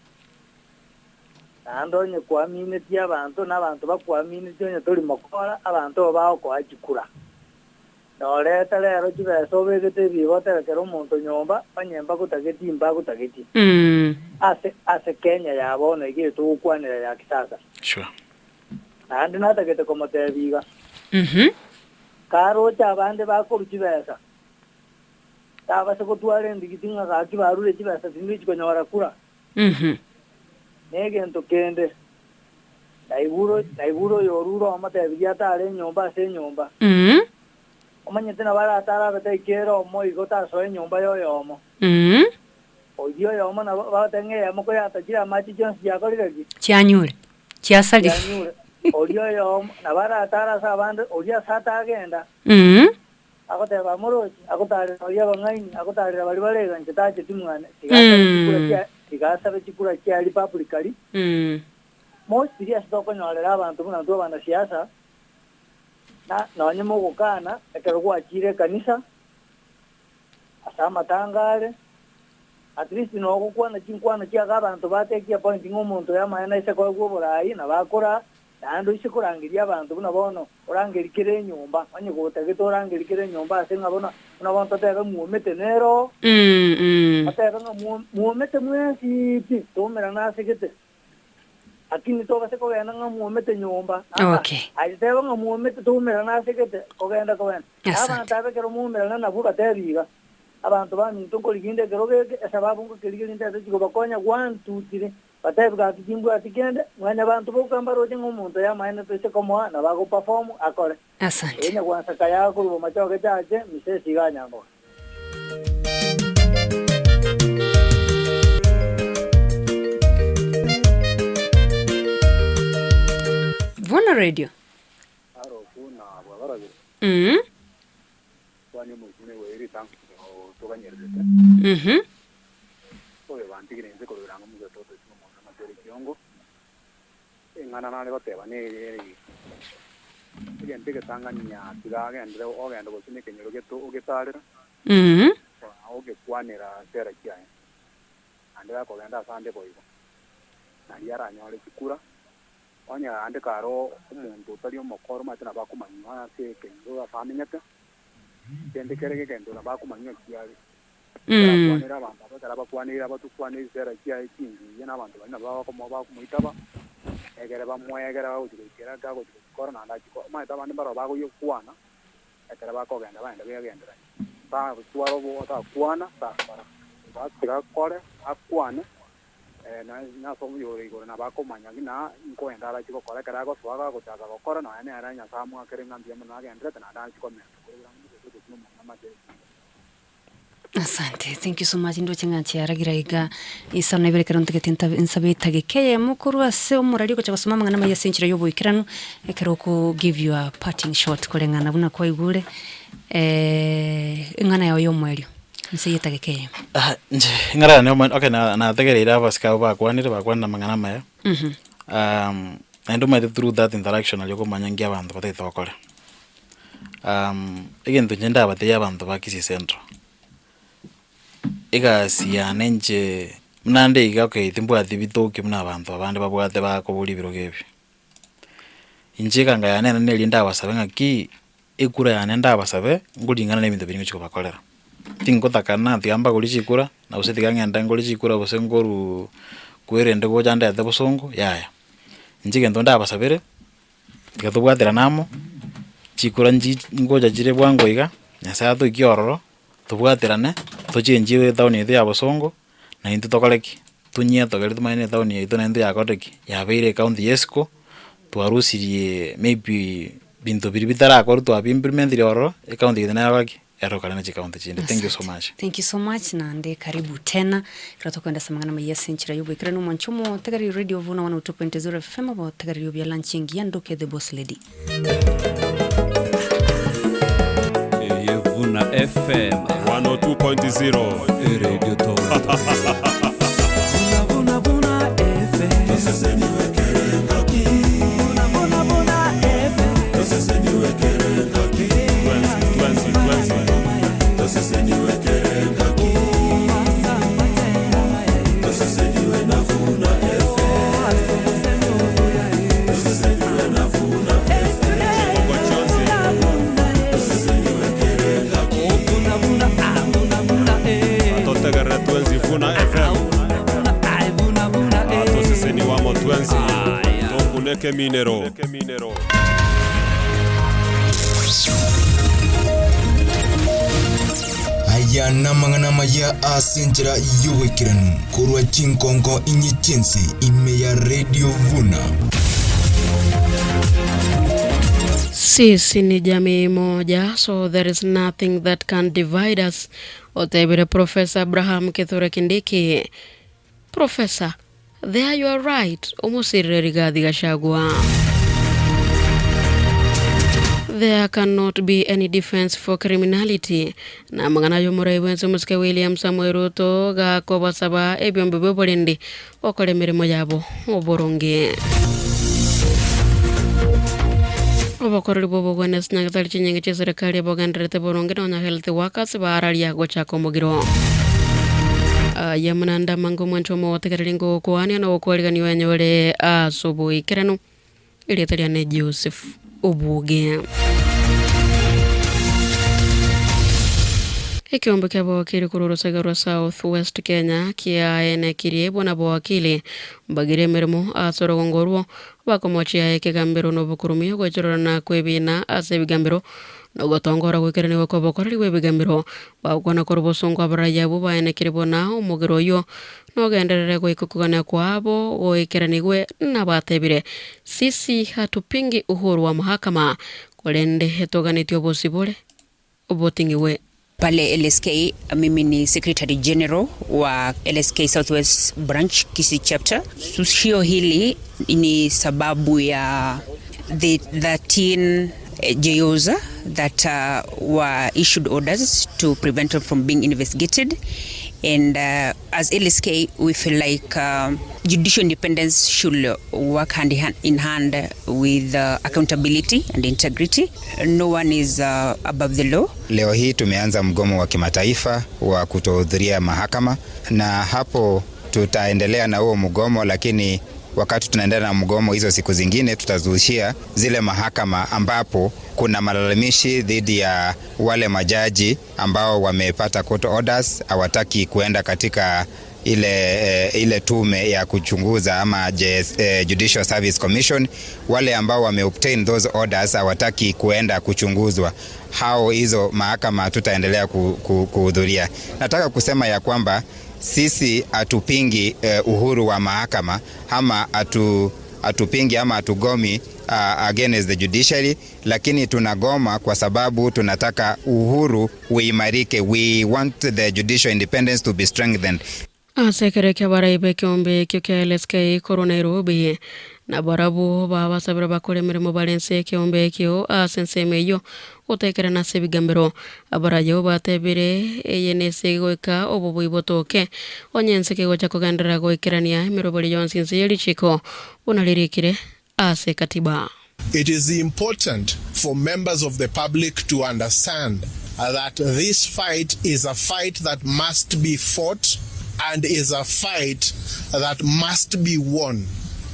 naende onye kwaminetie abanto na abanto bakwaminetie onye tori mokora, abanto abo bagokoa chikura. Norete rero chibesa obegete ebibe oterekere omonto nyomba, onye mbagotageti mbagotageti. Ase ase Kenya ya bono iga etogokwanera ya kisasa. Sure. Naende natagete komotebia iga, Karoche abande bakorwa chibesa, tabase gotwara endigiti ng'a gaki barure chibesa tindiri chikonyora kura. Negento kende, naigure naigure oyorure omotebirie atare enyomba ase enyomba. Omanyete nabo aratare abe taikere omo igo tasoa enyomba y'oyomo. Oyio oyomo nabo bagoteba ng'a eyemo koyatachire amache chionsi chiakorire ki? Chianyure. Chiasarire. Chianyure. Oria oyomo nabo aratare ase abande, oria ase atagenda. Agoteba, Moroche, agotaarera baria abang'aini, agotaarera baria bare iga, inche tacheti mwane, tiga asabe chikura chia, tiga asabe chikura chia Republicari. Mostly ase tokonyorera abanto buna intwe abanasiasa, na nonye mogokana ekero gwachire ekanisa, ase amatanga are, at least nogokwana chinkwana chiago abanto batekia point ng'a omonto oyo amaene aise koegwa oborai nabo akora Naende oise korangeria abanto buna bono, orangerie kera enyomba, onye gotagete orangerie kera enyomba ase ng'a bono, buna bono totebe mwomete nero, otebe ng'a mwomete mwensi pi, toumerane ase gete. Lakini tobase kogenda ng'a mwomete nyomba, aa, Okay. aye teba ng'a mwomete toumerane ase gete, kogenda kogenda. Na Asante. abanto abe ekero mwaumerana nabwo batebi iga, Abanto baminto nkorigia inde ekero geke, esababu ngokerigeria ntete chikobakonya, one, two, three. Batebi gaki timbwati kende, mwanyabanto boka mbaroche ng'a omonto oyo amaene toise komoa nabo agoperform akore. Asante. Erio nyagwansa kaya korwa bomachoge chache, Misesi iga anyamboga. Bono radio. Oyo bantigire inse korwa erango mogoto otochia omonto amatere kiongo, eng'ana nare goteba neye ere iga, Egento egetang'ani tiga agendere ogende gose na ekenyoro geto ogetarera, ogekwanera sera chiaye, naende gakogenda ase ande boigo, nario aranyore chikura, onye aande kare omonto otari omokoro omanyete nabo akomanywa ase ekenyoro ase amenyete, kende kere egento nabo akomanywa kiare. Ekero akwanire abanto aba, ekero abakwaneire abatukwane chisera chiaye chingiya, na abanto baria nabo bakomo bakomoitaba, egere bamoegere agochia goikera ake agochia gochikora naende achie ko omanyete abande mbaroo bagoyekwana, ekero bakogenda bagenda begenderania. Tatwara obo takwana takora, tiga akore akwane na nase oyore igoro nabo akomanya ng'a nkoenda arachie gokora ekero agosoa gagochaka gokora nonya nere Nyasae amoakere ng'a mbuya mono agenderete naende achie komenta korwa omono amache. Asante, thank you so much ndoche ng'a chiaragira iga isano na ibere ekero ntagete ntabe nsabe etageka eyemo korwa ase omorari ogocha gosoma amang'ana amaya ase enchera ya oboikeranu ekero oko give your parting shot koreng'ana buna kwaigure eng'ana yao ya omoerio nse ya etageka eyemo. Ah, inche eng'ana yane omo okay na nategereire abasike abwo bakwanire bakwanire amang'ana amaya, naende omanyete through that interaction nario okomanya nki abanto batagete gokora. Egento inche ndabatebi abanto ba Kisii Central, egasi yane inche buna nde iga okay timbwati bitoki buna abanto abande babwate bakoboria ebirogo ebi. Inche eganga yane enene eria ndabasabe ng'aki, ekura yane ndabasabe, nkoring'ana na ebinto biria ngochi kobakorera. Tingotaka na tiga mbagorie chikura, na gose tiga ng'ende ngore chikura gose nkoruuuu kwerende gocha ndete bosongo yaya. Inche egento ndabasabere. Tiga tobwaterane amo, Chikura nchi ngocha chire bwango iga, Nyasaye atoikie ororo, tobwaterane, tochenchie etown yaito ya Bosongo, na intwe tokore ki? Tonyetogere tomanye na etown yaito naende yakorire ki? Yabeire ecounty ya isiko, twarusiriee maybe binto biria bitarakorwa twabi implementire ororo, ecounty yaito nero ki? Erokare na chicounty chinde. Thank you so much. Thank you so much naende karibu tena ekero tokoenda ase amang'ana amaya ase enchera y'oboikeranu omonche omotegereri radio Vuna 102.0 FM obotegereri obuya lunch engiya ndoke the boss lady. Eye Vuna FM 102.0 Radio Atotegerere twenzi Vuna FM atoseseni wamo twenzi tokuneke minero. Aya namang'ana amaya ase enchera y'oboikeranu korwa chinkonko inye chi'ense ime ya Radio Vuna. Sisi ni jamii moja, so there is nothing that can divide us, otebire Professor Abraham Kithure Kindiki. Professor, there you are right, omosirire Rigathi Gachagua. There cannot be any defense for criminality. Na mang'ana y'omorai bwense omosike William Samoei Ruto gakobasaba ebiombe bia oborendi gokora emeremo yabo oboronge. Obokoreri bwa obogwenia ase nyagetari chinyinge chia eserekari ebogendererete boronge nonya health workers bararia gochaka omogiro. Aya munanda amange omwancho omogotegereri ngokwania na gokwariganiwa enyore ase oboikeranu erieta riane Joseph Obuge. Ekeombe kia bowakili korwa orosaga rwa South West Kenya kiaenekirie buna bowakili mbagire emeremo ase orogongo orwo bakomochia ekegambero na obokoromia ogoichorerana kwa ebina ase ebigambero na ogotongora goikeranigwa kwa obokoreri bwa ebigambero bagokwana korwa obosongo abaraiyo abwo baenekirie buna omogero oywo nogenderere goika okogania kwabo goikeranigwe nabatebire sisi hatupingi uhuru wa mahakama korende etoganetie obosibore oboting'iwe. Pale LSK mimi ni Secretary General wa LSK Southwest Branch Kisii Chapter. Sushio hili ni sababu ya the 13 JOs that were issued orders to prevent them from being investigated. And as LSK, we feel like judicial independence should work hand in hand with accountability and integrity. No one is above the law. Leo hii tumeanza mgomo wa kimataifa wa kutohudhuria mahakama, na hapo tutaendelea na huo mgomo, lakini wakati tunaendelea na mgomo hizo siku zingine tutazushia zile mahakama ambapo kuna malalamishi dhidi ya wale majaji ambao wamepata court orders, hawataki kuenda katika ile, ile tume ya kuchunguza ama JS, Judicial Service Commission. Wale ambao wame obtain those orders hawataki kuenda kuchunguzwa, hao hizo mahakama tutaendelea kuhudhuria. Nataka kusema ya kwamba sisi hatupingi uhuru wa mahakama ama hatupingi ama hatugomi against the judiciary, lakini tunagoma kwa sababu tunataka uhuru uimarike. We want the judicial independence to be strengthened. Ase ekero kia abarai ba ekeombe ekio kia LSK korwa Nairobi na barabwo babasabire bakore emeremo bare nse ekeombe ekio ase ensemo eyio gotekerana ase ebigambero. Abarai abwo batebire eye nese goika obobui botoke onye ense kegocha kogenderera goikerania emerobori yonsi ense ya richiko buna ririkire ase katiba. It is important for members of the public to understand that this fight is a fight that must be fought and is a fight that must be won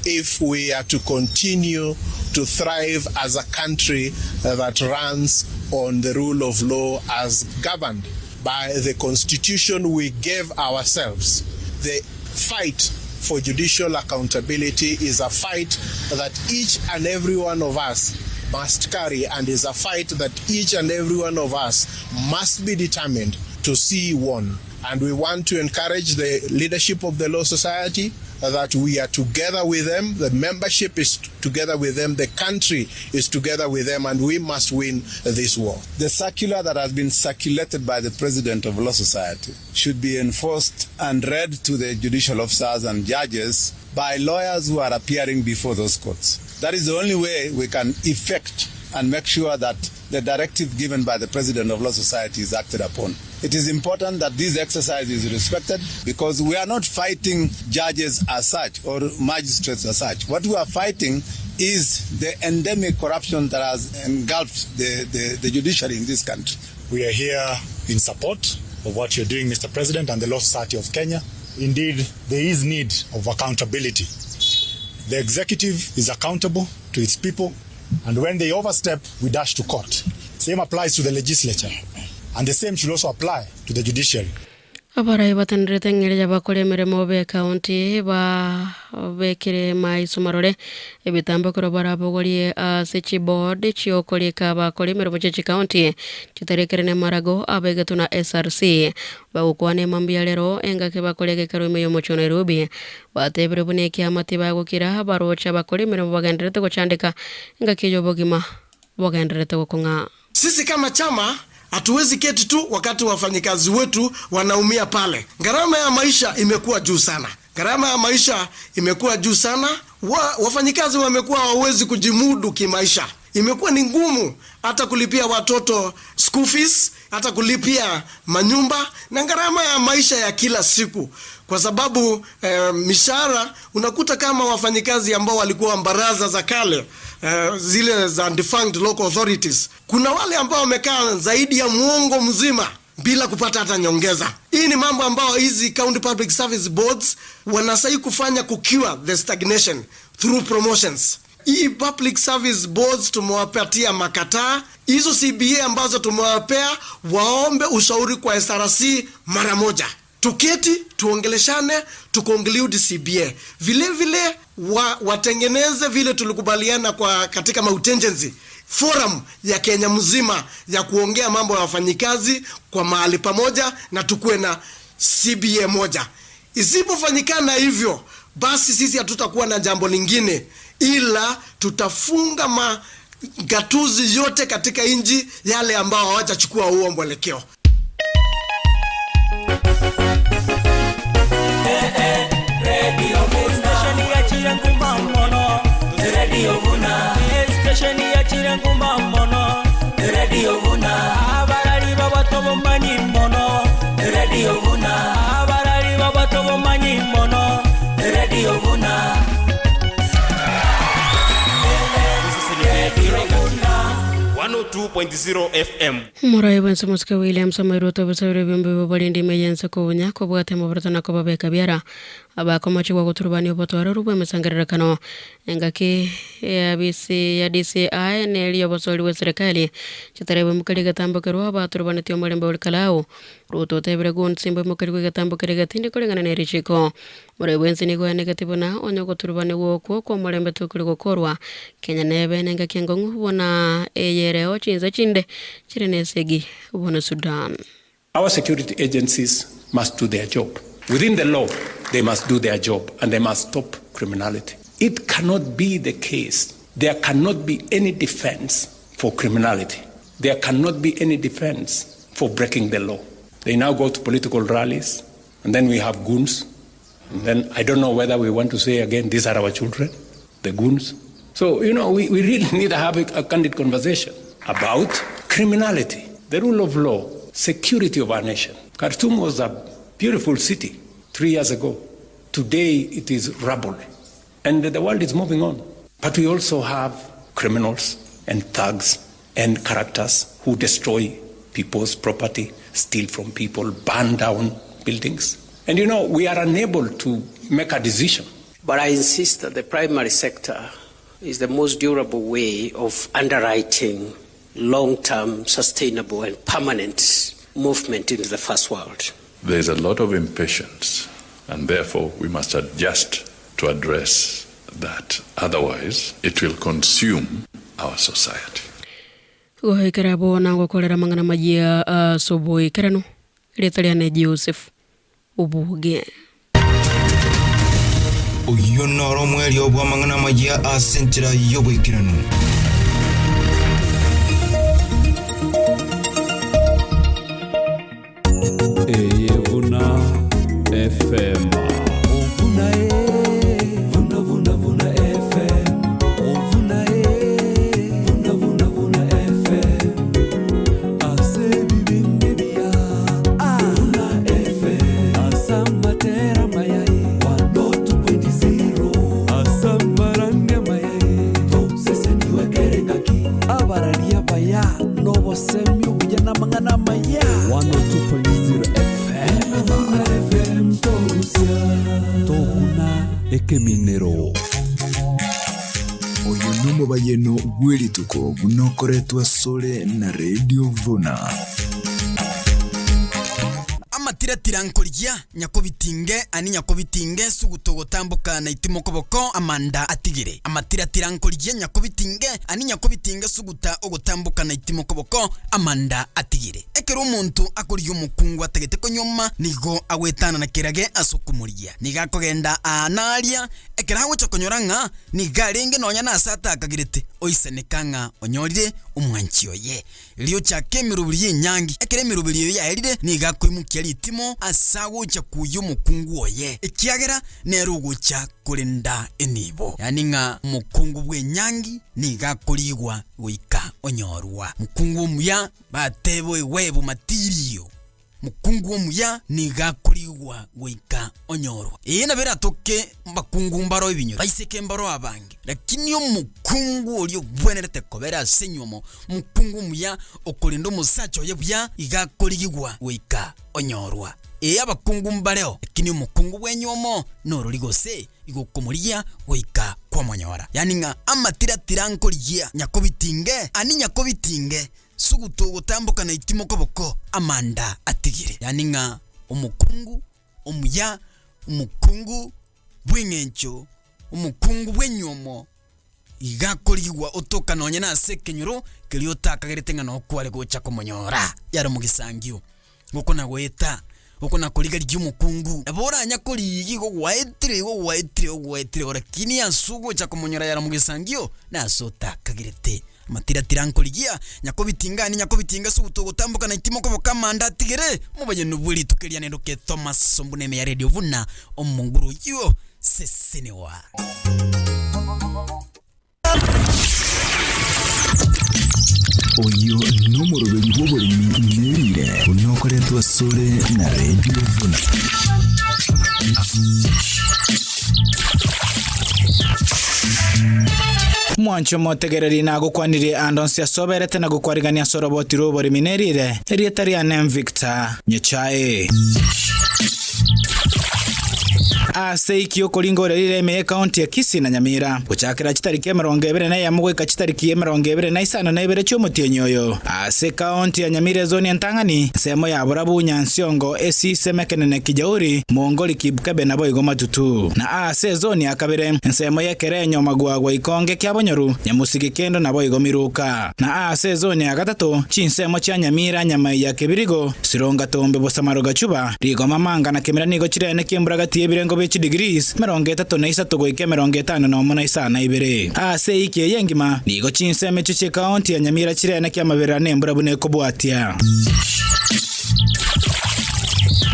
if we are to continue to thrive as a country that runs on the rule of law as governed by the constitution we gave ourselves. The fight for judicial accountability is a fight that each and every one of us must carry and is a fight that each and every one of us must be determined to see won. And we want to encourage the leadership of the Law Society that we are together with them, the membership is together with them, the country is together with them, and we must win this war. The circular that has been circulated by the president of Law Society should be enforced and read to the judicial officers and judges by lawyers who are appearing before those courts. That is the only way we can effect and make sure that the directive given by the president of Law Society is acted upon. It is important that this exercise is respected because we are not fighting judges as such or magistrates as such. What we are fighting is the endemic corruption that has engulfed the, the, the judiciary in this country. We are here in support of what you're doing, Mr. President, and the Law Society of Kenya. Indeed, there is need of accountability. The executive is accountable to its people, and when they overstep, we dash to court. Same applies to the legislature, and the same should also apply to the judiciary. Abarai batenderete ng'eria bakore emeremo be county babekire maiso marore ebitambo ekero barabogorie ase chiboard chiokorika bakore emeremo chia chicounty chitarekere na emarago abegetwe na SRC. Bagokwana emambia rero engaki bakore egekero ime ya omochie o Nairobi batebire buna ekiama tibagokira baroche abakore emeremo bagendererete gochandeka engaki eye obogima bogendererete gokong'a. Sisi kama chama hatuwezi keti tu wakati wafanyikazi wetu wanaumia pale. Gharama ya maisha imekuwa juu sana, gharama ya maisha imekuwa juu sana. Wa, wafanyikazi wamekuwa hawawezi kujimudu kimaisha. Imekuwa ni ngumu hata kulipia watoto school fees, hata kulipia manyumba na gharama ya maisha ya kila siku, kwa sababu eh, mishahara unakuta kama wafanyikazi ambao walikuwa baraza za kale eh, zile za defunct local authorities, kuna wale ambao wamekaa zaidi ya muongo mzima bila kupata hata nyongeza. Hii ni mambo ambayo hizi county public service boards wanasai kufanya kucure the stagnation through promotions. Hii public service boards tumewapatia makataa, hizo CBA ambazo tumewapea waombe ushauri kwa SRC mara moja tuketi tuongeleshane tuconclude CBA vile vile wa, watengeneze vile tulikubaliana kwa katika mautengenzi forum ya Kenya mzima ya kuongea mambo ya wafanyikazi kwa mahali pamoja na tukuwe na CBA moja. Isipofanyikana hivyo, basi sisi hatutakuwa na jambo lingine ila tutafunga magatuzi yote katika nchi yale ambao hawajachukua huo mwelekeo. Station ya Chiranguma mono, Radio Vuna. Station ya Chiranguma mono, Radio Vuna. Abarari babatobo manyi mono, Radio Vuna. Abarari babatobo manyi mono, Radio Vuna. Radio Vuna. 102.0 FM. Morai bwense mosike William Samoei Ruto obosabire ebiombe bw'oborindi ime y'ense kobunya kobwate omoborota na kobabeka biara abakomachigwa goturubania obotwareru bwa emesangererekano engaki ya BC ya DCI neri obosori bwa serikali chitarebwe mokeri egetambokerwa abaturubanetie omorembe ore Kalau Ruto otebire gonsimba mokeri bwa egetambokero egetindi koreng'ana na erichiko Morai bwense nigo aenegeti buna onye ogoturubanigwa okwo kwa omorembe tokori gokorwa Kenya nebe na engaki engong'u buna eyereo chinse chinde chire na esegi buna Sudan. Our security agencies must do their job. Within the law, they must do their job and they must stop criminality. It cannot be the case. There cannot be any defense for criminality. There cannot be any defense for breaking the law. They now go to political rallies, and then we have goons. And then I don't know whether we want to say again, these are our children, the goons. So, you know, we, we really need to have a, a candid conversation about criminality, the rule of law, security of our nation. Khartoum was a beautiful city 3 years ago. Today it is rubble. And the world is moving on. But we also have criminals and thugs and characters who destroy people's property, steal from people, burn down buildings. And you know, we are unable to make a decision. But I insist that the primary sector is the most durable way of underwriting long term, sustainable, and permanent movement into the first world. There is a lot of impatience, and therefore we must adjust to address that. Otherwise, it will consume our society. Goikera bono ngokorera amang'ana amayia ase oboikeranu, erieta riane Joseph Obuge. Oyio noro omwerio bw'amang'ana amayia ase enchera y'oboikeranu. Eye buna FM. Vuna e, vuna vuna vuna FM. Vuna e, vuna vuna vuna FM. Ase bibindi bia. Vuna FM. Asamatera mayai. 102.0. Asamaranga mayai. To sese niwe kerengaki. Abararia baya nobosemi obuya n'amang'ana amaya. 102.0 FM. Vuna FM torusia. Tobuna ekeminero. Oyo nomobayeno bw'erituko buna okoretwa asore na Radio Vuna. Amatiratira nkorigia nyakobitinge ani nyakobitinge suguto gotamboka na itimo koboko amanda atigire. Amatiratira nkorigia nyakobitinge ani nyakobitinge suguta ogotamboka na itimo koboko amanda atigire. Ekero omonto akorigia omokungu atagete konyoma nigo agwetana na kerage ase okomoria. Nigo akogenda aa na aria ekero agocha konyora ng'a nigo arenge nonya na ase atakagirete oisaneka ng'a onyorire omwanchi oye. Erio ochake emeroberi y'enyangi. Ekero emeroberi eyo yaerire, nigo akoimokia ritimo ase agocha koyia omokungu oye, ekiagera nere ogocha korenda enibo. Yaani ng'a omokungu bw'enyangi nigo akorigwa goika onyorwa. Mokungu omuya batebe oigwe bomatirio. Mokungu omuya nigo akorigwa goika onyorwa. Ee, nabo eratoke mbakungu mbaro ebinyoro, baiseke mbaro abange, lakini omokungu oria ogwenerete kobera ase enyuomo, omokungu omuya okorenda omosacha oye buya, iga akorigigwa goika onyorwa. Ee, abakungu mbareo, lakini omokungu bw'enyuomo norori gose igo okomorigia goika kwamonyora. Yaani ng'a amatiratira nkorigia nyakobitinge, ani nyakobitinge, Suguta ogotamboka na itimo koboko amanda atigire. Yaani ng'a omokungu omuya, omokungu bw'eng'encho, omokungu bw'enyuomo, iga akorigwa otoka nonye nase ekenyoro keria otakagerete ng'a nokware gocha komonyora. Yare omogisangio. Gokona goeta, gokona korigereria omokungu. Nabo oranya korigia igo gwaetire igo gwaetire igo gwaetire igo lakini ase ogocha komonyora yara mogesangio nase otakagerete. Amatiratira nkorigia, nyakobitinga ani nyakobitinga ase ogotogotamboka na itimo koboka amanda atigere, omobayeno bwe rituko eria nendoke Thomas Ombuna ime ya Radio buna omonguru oyio Seseniwa. Oyio nomoroberi bw'oboremi nerire buna okoretwa asore na Radio Vuna. Mwanche omotegereri nagokwanirie ande onsi ase oberete na gokwarigania ase oroboti rw'oboremi nerire, erieta riane Victor Nyachae. Ase iki okoringa rire ime y'Ekaunti ya Kisii na Nyamira, gochakera chitariki 21 goika chitariki 25 chi'omotienyi oyo. Ase Ekaunti ya Nyamira ezoni entang'ani, ensemo ya Borabu, Nyansiongo, Esise, Mekenene, Kijauri, Mongori, Kipkebe naboigo Matutu. Na ase ezoni ya kabere, ensemo y'Ekerenyo, Magwagwa, Ikonge, Kiabonyoru, Nyamusigi, Kendo naboigo Miruka. Na ase ezoni ya gatato, chinsemo chia Nyamira, Nyamaiya, Kebirigo, Sironga, Tombe, Bosamaro, Gachuba, Rigoma, Manga na Kemera nigo chirene ki'embura gati y'ebirengo bie chidegrees 33 goika 52. Ase eiki eye engima, nigo chinsemo echio chi'ekaonti ya Nyamira chirene ki'amaberera n'embura buna ekobwatia.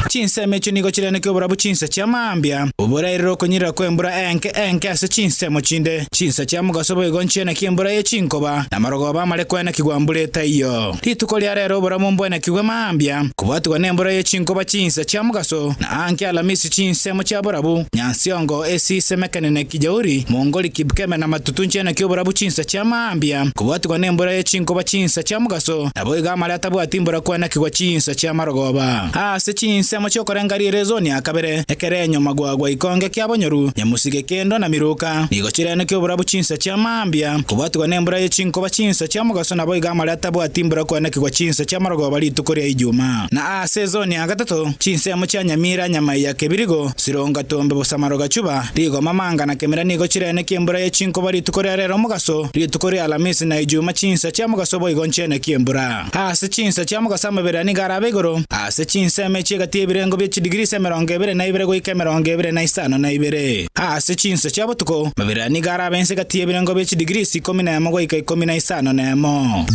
Chinsemo echio nigo chirene ki'oborabu chinsa chia mambia, oborairire okonyirira kw'embura enke enke ase chinsemo chinde. Chinsa chia mogaso boigo nchiene ki'embura ye chinkoba, na marogoba amare koenekigwa mbura etaiyo. Rituko ria rero oboramu mbwenekigwe mambia, kobwatigwa nembura ye chinkoba chinsa chia mogaso, na anke Alamisi chinsemo chia borabu, Nyansiongo, Esise, Mekenene, Kijauri, Mongoli, Kipkeme na Matutu nchieneki oborabu chinsa chia mambia, kobwatigwa nembura ye chinkoba chinsa chia mogaso, naboigo amare atabwati mbura koenekigwa chinsa chia marogoba. Ase chinsemo. chinsemo chiokorenga riire ezoni ya kabere, ekerenyo, magwagwa, ikonge, kiabonyoru, nyamusige, kendo na miruka. Nigo chireneke oborabu chinsa chia mambia, kobwatigwa nembura ye chinkoba chinsa chia mogaso naboigo amare atabwati mbura koenekigwa chinsa chia marogoba rituko ria Ijumaa. Na ase ezoni ya gatato, chinsemo chia Nyamira, Nyamaiya, Kebirigo, Sironga, Tombe, Bosamaro, Gachuba, Rigoma, Manga na Kemera nigo chireneke embura ye chinkoba rituko ria rero omogaso, rituko ria Alamisi na Ijumaa chinsa chia mogaso boigo nchieneki embura. Ase chinsa chia mogaso amabera nigo arabe igoro, ase chinsemo echi egati y'ebirengo bie chidigirisi 22 goika 25. Ase chinsa chia botuko, amabera nigo arabe ense egati y'ebirengo bie chidigirisi 11 goika 15.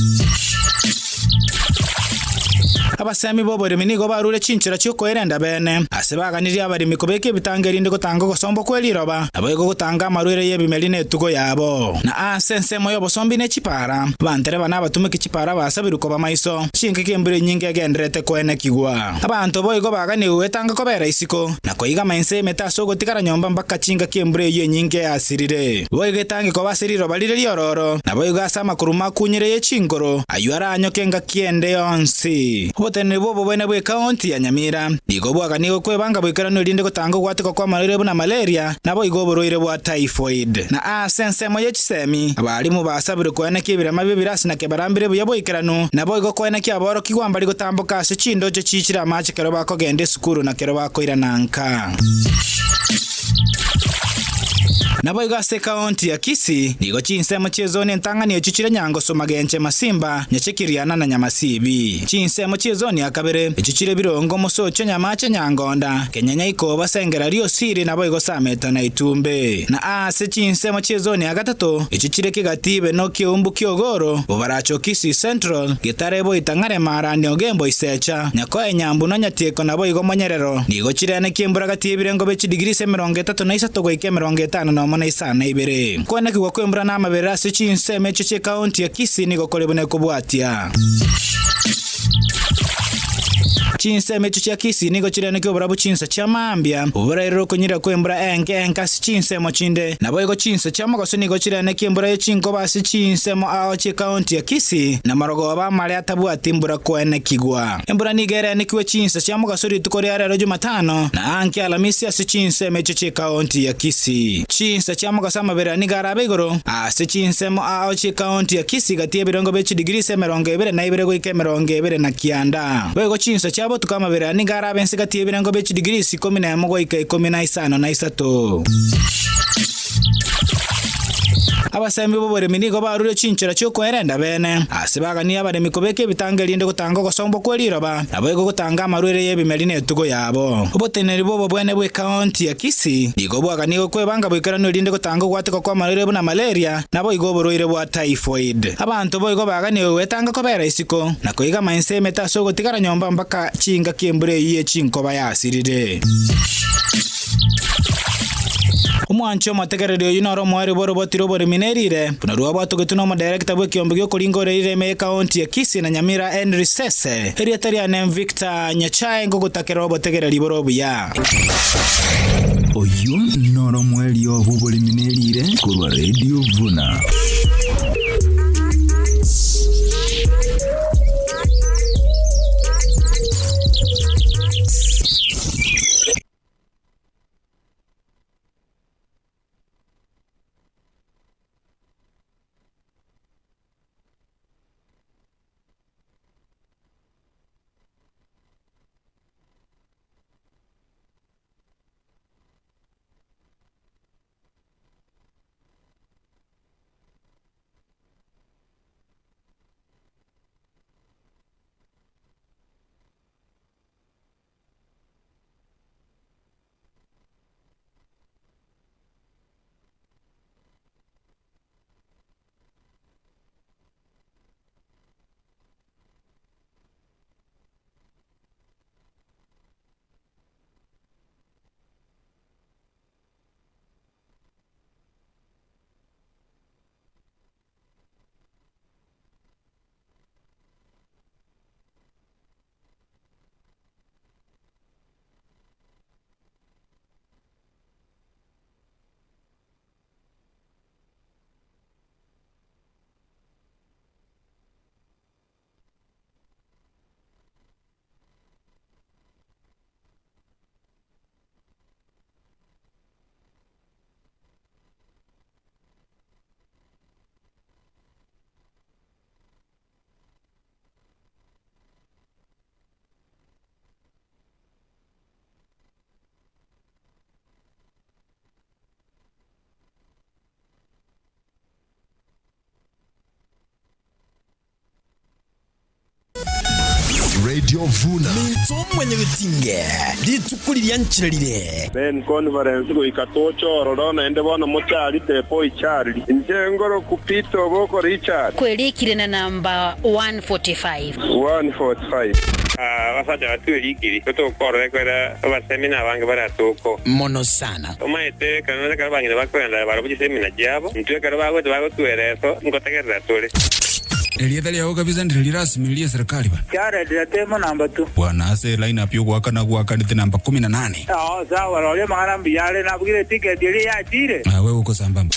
Abasemi b'oboremi nigo barure chinchera chi'okoerenda bene, ase baganirie abaremi kobeka ebitango erinde gotanga ogosomba kwe riroba, naboigo gotanga amarwaire y'ebimeri na etugo yabo. Na ase ensemo y'obosombi ne chipara, abantereba na abatumeki chipara basabirwe koba maiso, chinkaki embura enyinge egendererete koenekigwa. Abanto boigo baganigwe gwetanga kobera isiko, na koigama inse y'emete ase ogotigara nyomba mpaka chingaki embura eyio enyinge yasirire. Boigo etange koba ase riroba rire riororo, naboigo ase amakuruma akunyire ye chinkoro, ayio aranyoke engaki ende yonsi. Oboteneneri bw'obobwene bw'ekaonti ya Nyamira nigo bwaganigwe kwebanga boikeranu erinde gotanga ogwateka kw'amarwaire buna malaria naboigo oborwaire bwa typhoid. Na ase ensemo ye chisemi, abalimu basabirwe koenekia ebirema bi'ebirasi na kebarambire buya boikeranu, naboigo koenekia aborokigwa mbari gotamboka ase chindoche chiichire amache kero bakogenda esukuru na kero bakoirana nka. Naboigo ase ekaonti ya Kisii, nigo chinsemo chi'ezoni entang'ani echio chire Nyangoso, Magenche, Masimba, Nyachekiriana na Nyamasibi. Chinsemo chi'ezoni ya kabere echio chire Birongo, Mosocho, Nyamache, Nyangonda, Kenyenya, Ikoba, Sengera, Riosiri, naboigo Sameta na Itumbe. Na ase chinsemo chi'ezoni ya gatato echio chire Kegati, Beno, Kiumbu, Kiogoro, Bobaracho, Kisii Central, Getare, Boita, Ng'are, Marani, Ogembo, Isecha, Nyakoe, Nyambu, na Nyatieko, naboigo Monyerero. Nigo chirenekie embura gati y'ebirengo bie chidigirisi 33 goika 51 52. Koenekigwa kw'embura na amaberera ase chinsemo echio chi'ekaunti ya Kisii nigo kore buna ekobwatia. Chinsemo echio chia Kisii nigo chirenekie oborabu chinsa chia mambia, oborairire okonyira kw'embura enke enke ase chinsemo chinde. Naboigo chinsa chia mogaso nigo chirenekie embura ye chinkoba ase chinsemo ao chi'ekaunti ya Kisii, na marogoba amare atabwati mbura koenekigwa. Embura nigo erenekiwe chinsa chia mogaso rituko ria rero Jumatano, na anke Alamisi ase chinsemo echio chi'ekaunti ya Kisii. Chinsa chia mogaso amabera nigo arabe igoro ase chinsemo ao chi'ekaunti ya Kisii gati y'ebirengo bie chidigirisi 22 goika 29. Boigo chinsa chia botuko amabera nigo arabe ense gati y'ebirengo bie chidigirisi 11 goika 13. Abasemi b'oboremi nigo barure chinchera chi'okoerenda bene, ase baganie abaremi kobeka ebitango erinde gotanga ogosombwa kwe riroba, naboigo gotanga amarwaire y'ebimeri na etugo yabo. Oboteneneri bw'obobwene bw'ekaunti ya Kisii nigo bwaganigwe kwebanga boikeranu erinde gotanga ogwateka kw'amarwaire buna malaria naboigo oborwaire bwa typhoid. Abanto boigo baganigwe gwetanga kobera isiko, na koigama inse y'emete ase ogotigara nyomba mpaka chingaki embura eyio ye chinkoba yasirire. Omwanchi omotegereri oyio noro omoerio bw'oroboti rw'oboremi nerire, buna rwabwatogetwe n'omodirector bw'ekiombe gi'okoringa orerire ime y'ekaunti ya Kisii na Nyamira Henry Sese. Erieta riane Victor Nyachae ngogotakera obotegereri bore obuya. Oyio noro omoerio bw'oboremi nerire korwa Radio Vuna. Radio Vuna. Minto mwenyegetinge rituko riria rire. Ben conference goika tochororo naende bono mochari tepo ichari inche ngoro kupita oboko Richard. Kwerikire na namba 145. 145. Abasacha batwerikiri totokorora abasemina abange baratuko mono sana. Omaete kanone kare bang'ina bakwenda barabo chisemina chiabo ntwe kare bagwete bagotwereso nkotegerera tore. Erietha liao kabisa ndiri lirasmi lia serikali ba. Jared Ratemo namba 2. Bwana ase line up yogwakana gwakanite namba 18. Ah, sawa rore mang'ana mbiyare nabugire ticket eri yachire. Ah, wewe uko sambamba.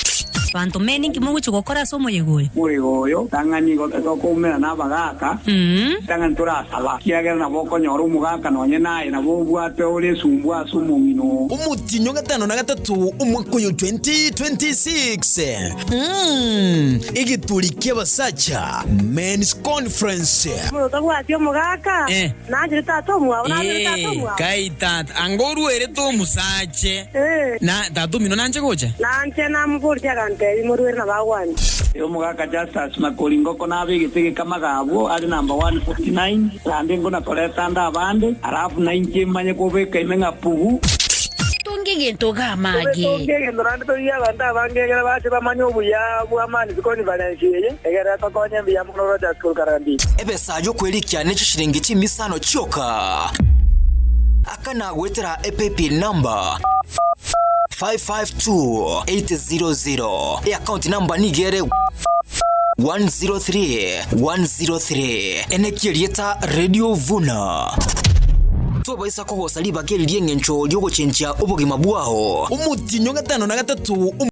Banto meni nki mogochi gokora ase omoyega oyo? Moyega oyo tang'ani tokoumera na abagaka, tang'ani torasaba kiagera nabo okonyora omogaka nonye naye nabo obwate ore esumbwa ase omong'ino. Omotinyo gatano na gatatu omwaka oyo 2026. Egituri kia abasacha men's conference. Otabwati omogaka? Eh. Nanjire tata omwabo, nanjire tata omwabo. Kai tata angorwere tomusache. Eh. Na tata omino nanche gocha. Nanche namoboria agantebi morwere na bagwanja. Omogaka Justus Makori ngoko nabegete gekamagabwo ari namba 149 rande ngona koreta nda abande alafu nainche manye kobeka ime ng'a pugu. Tunge gento gamage. Tunge gento nande torigia abanto abange egere bache bamanye obuya bwa mani conference eye egere tokonye mbuya mono Rogers Kulkarandi. Ebesa yokwerikia ne chishiringi chimisano chioka akanagwetera epaybill number 552800, eakaunti namba nigere 103103, enekierieta Radio Vuna tobaisa kogosa libaka eri rieng'encho riogochenchia obogima bwao. Omotinyo gatano na gatatu.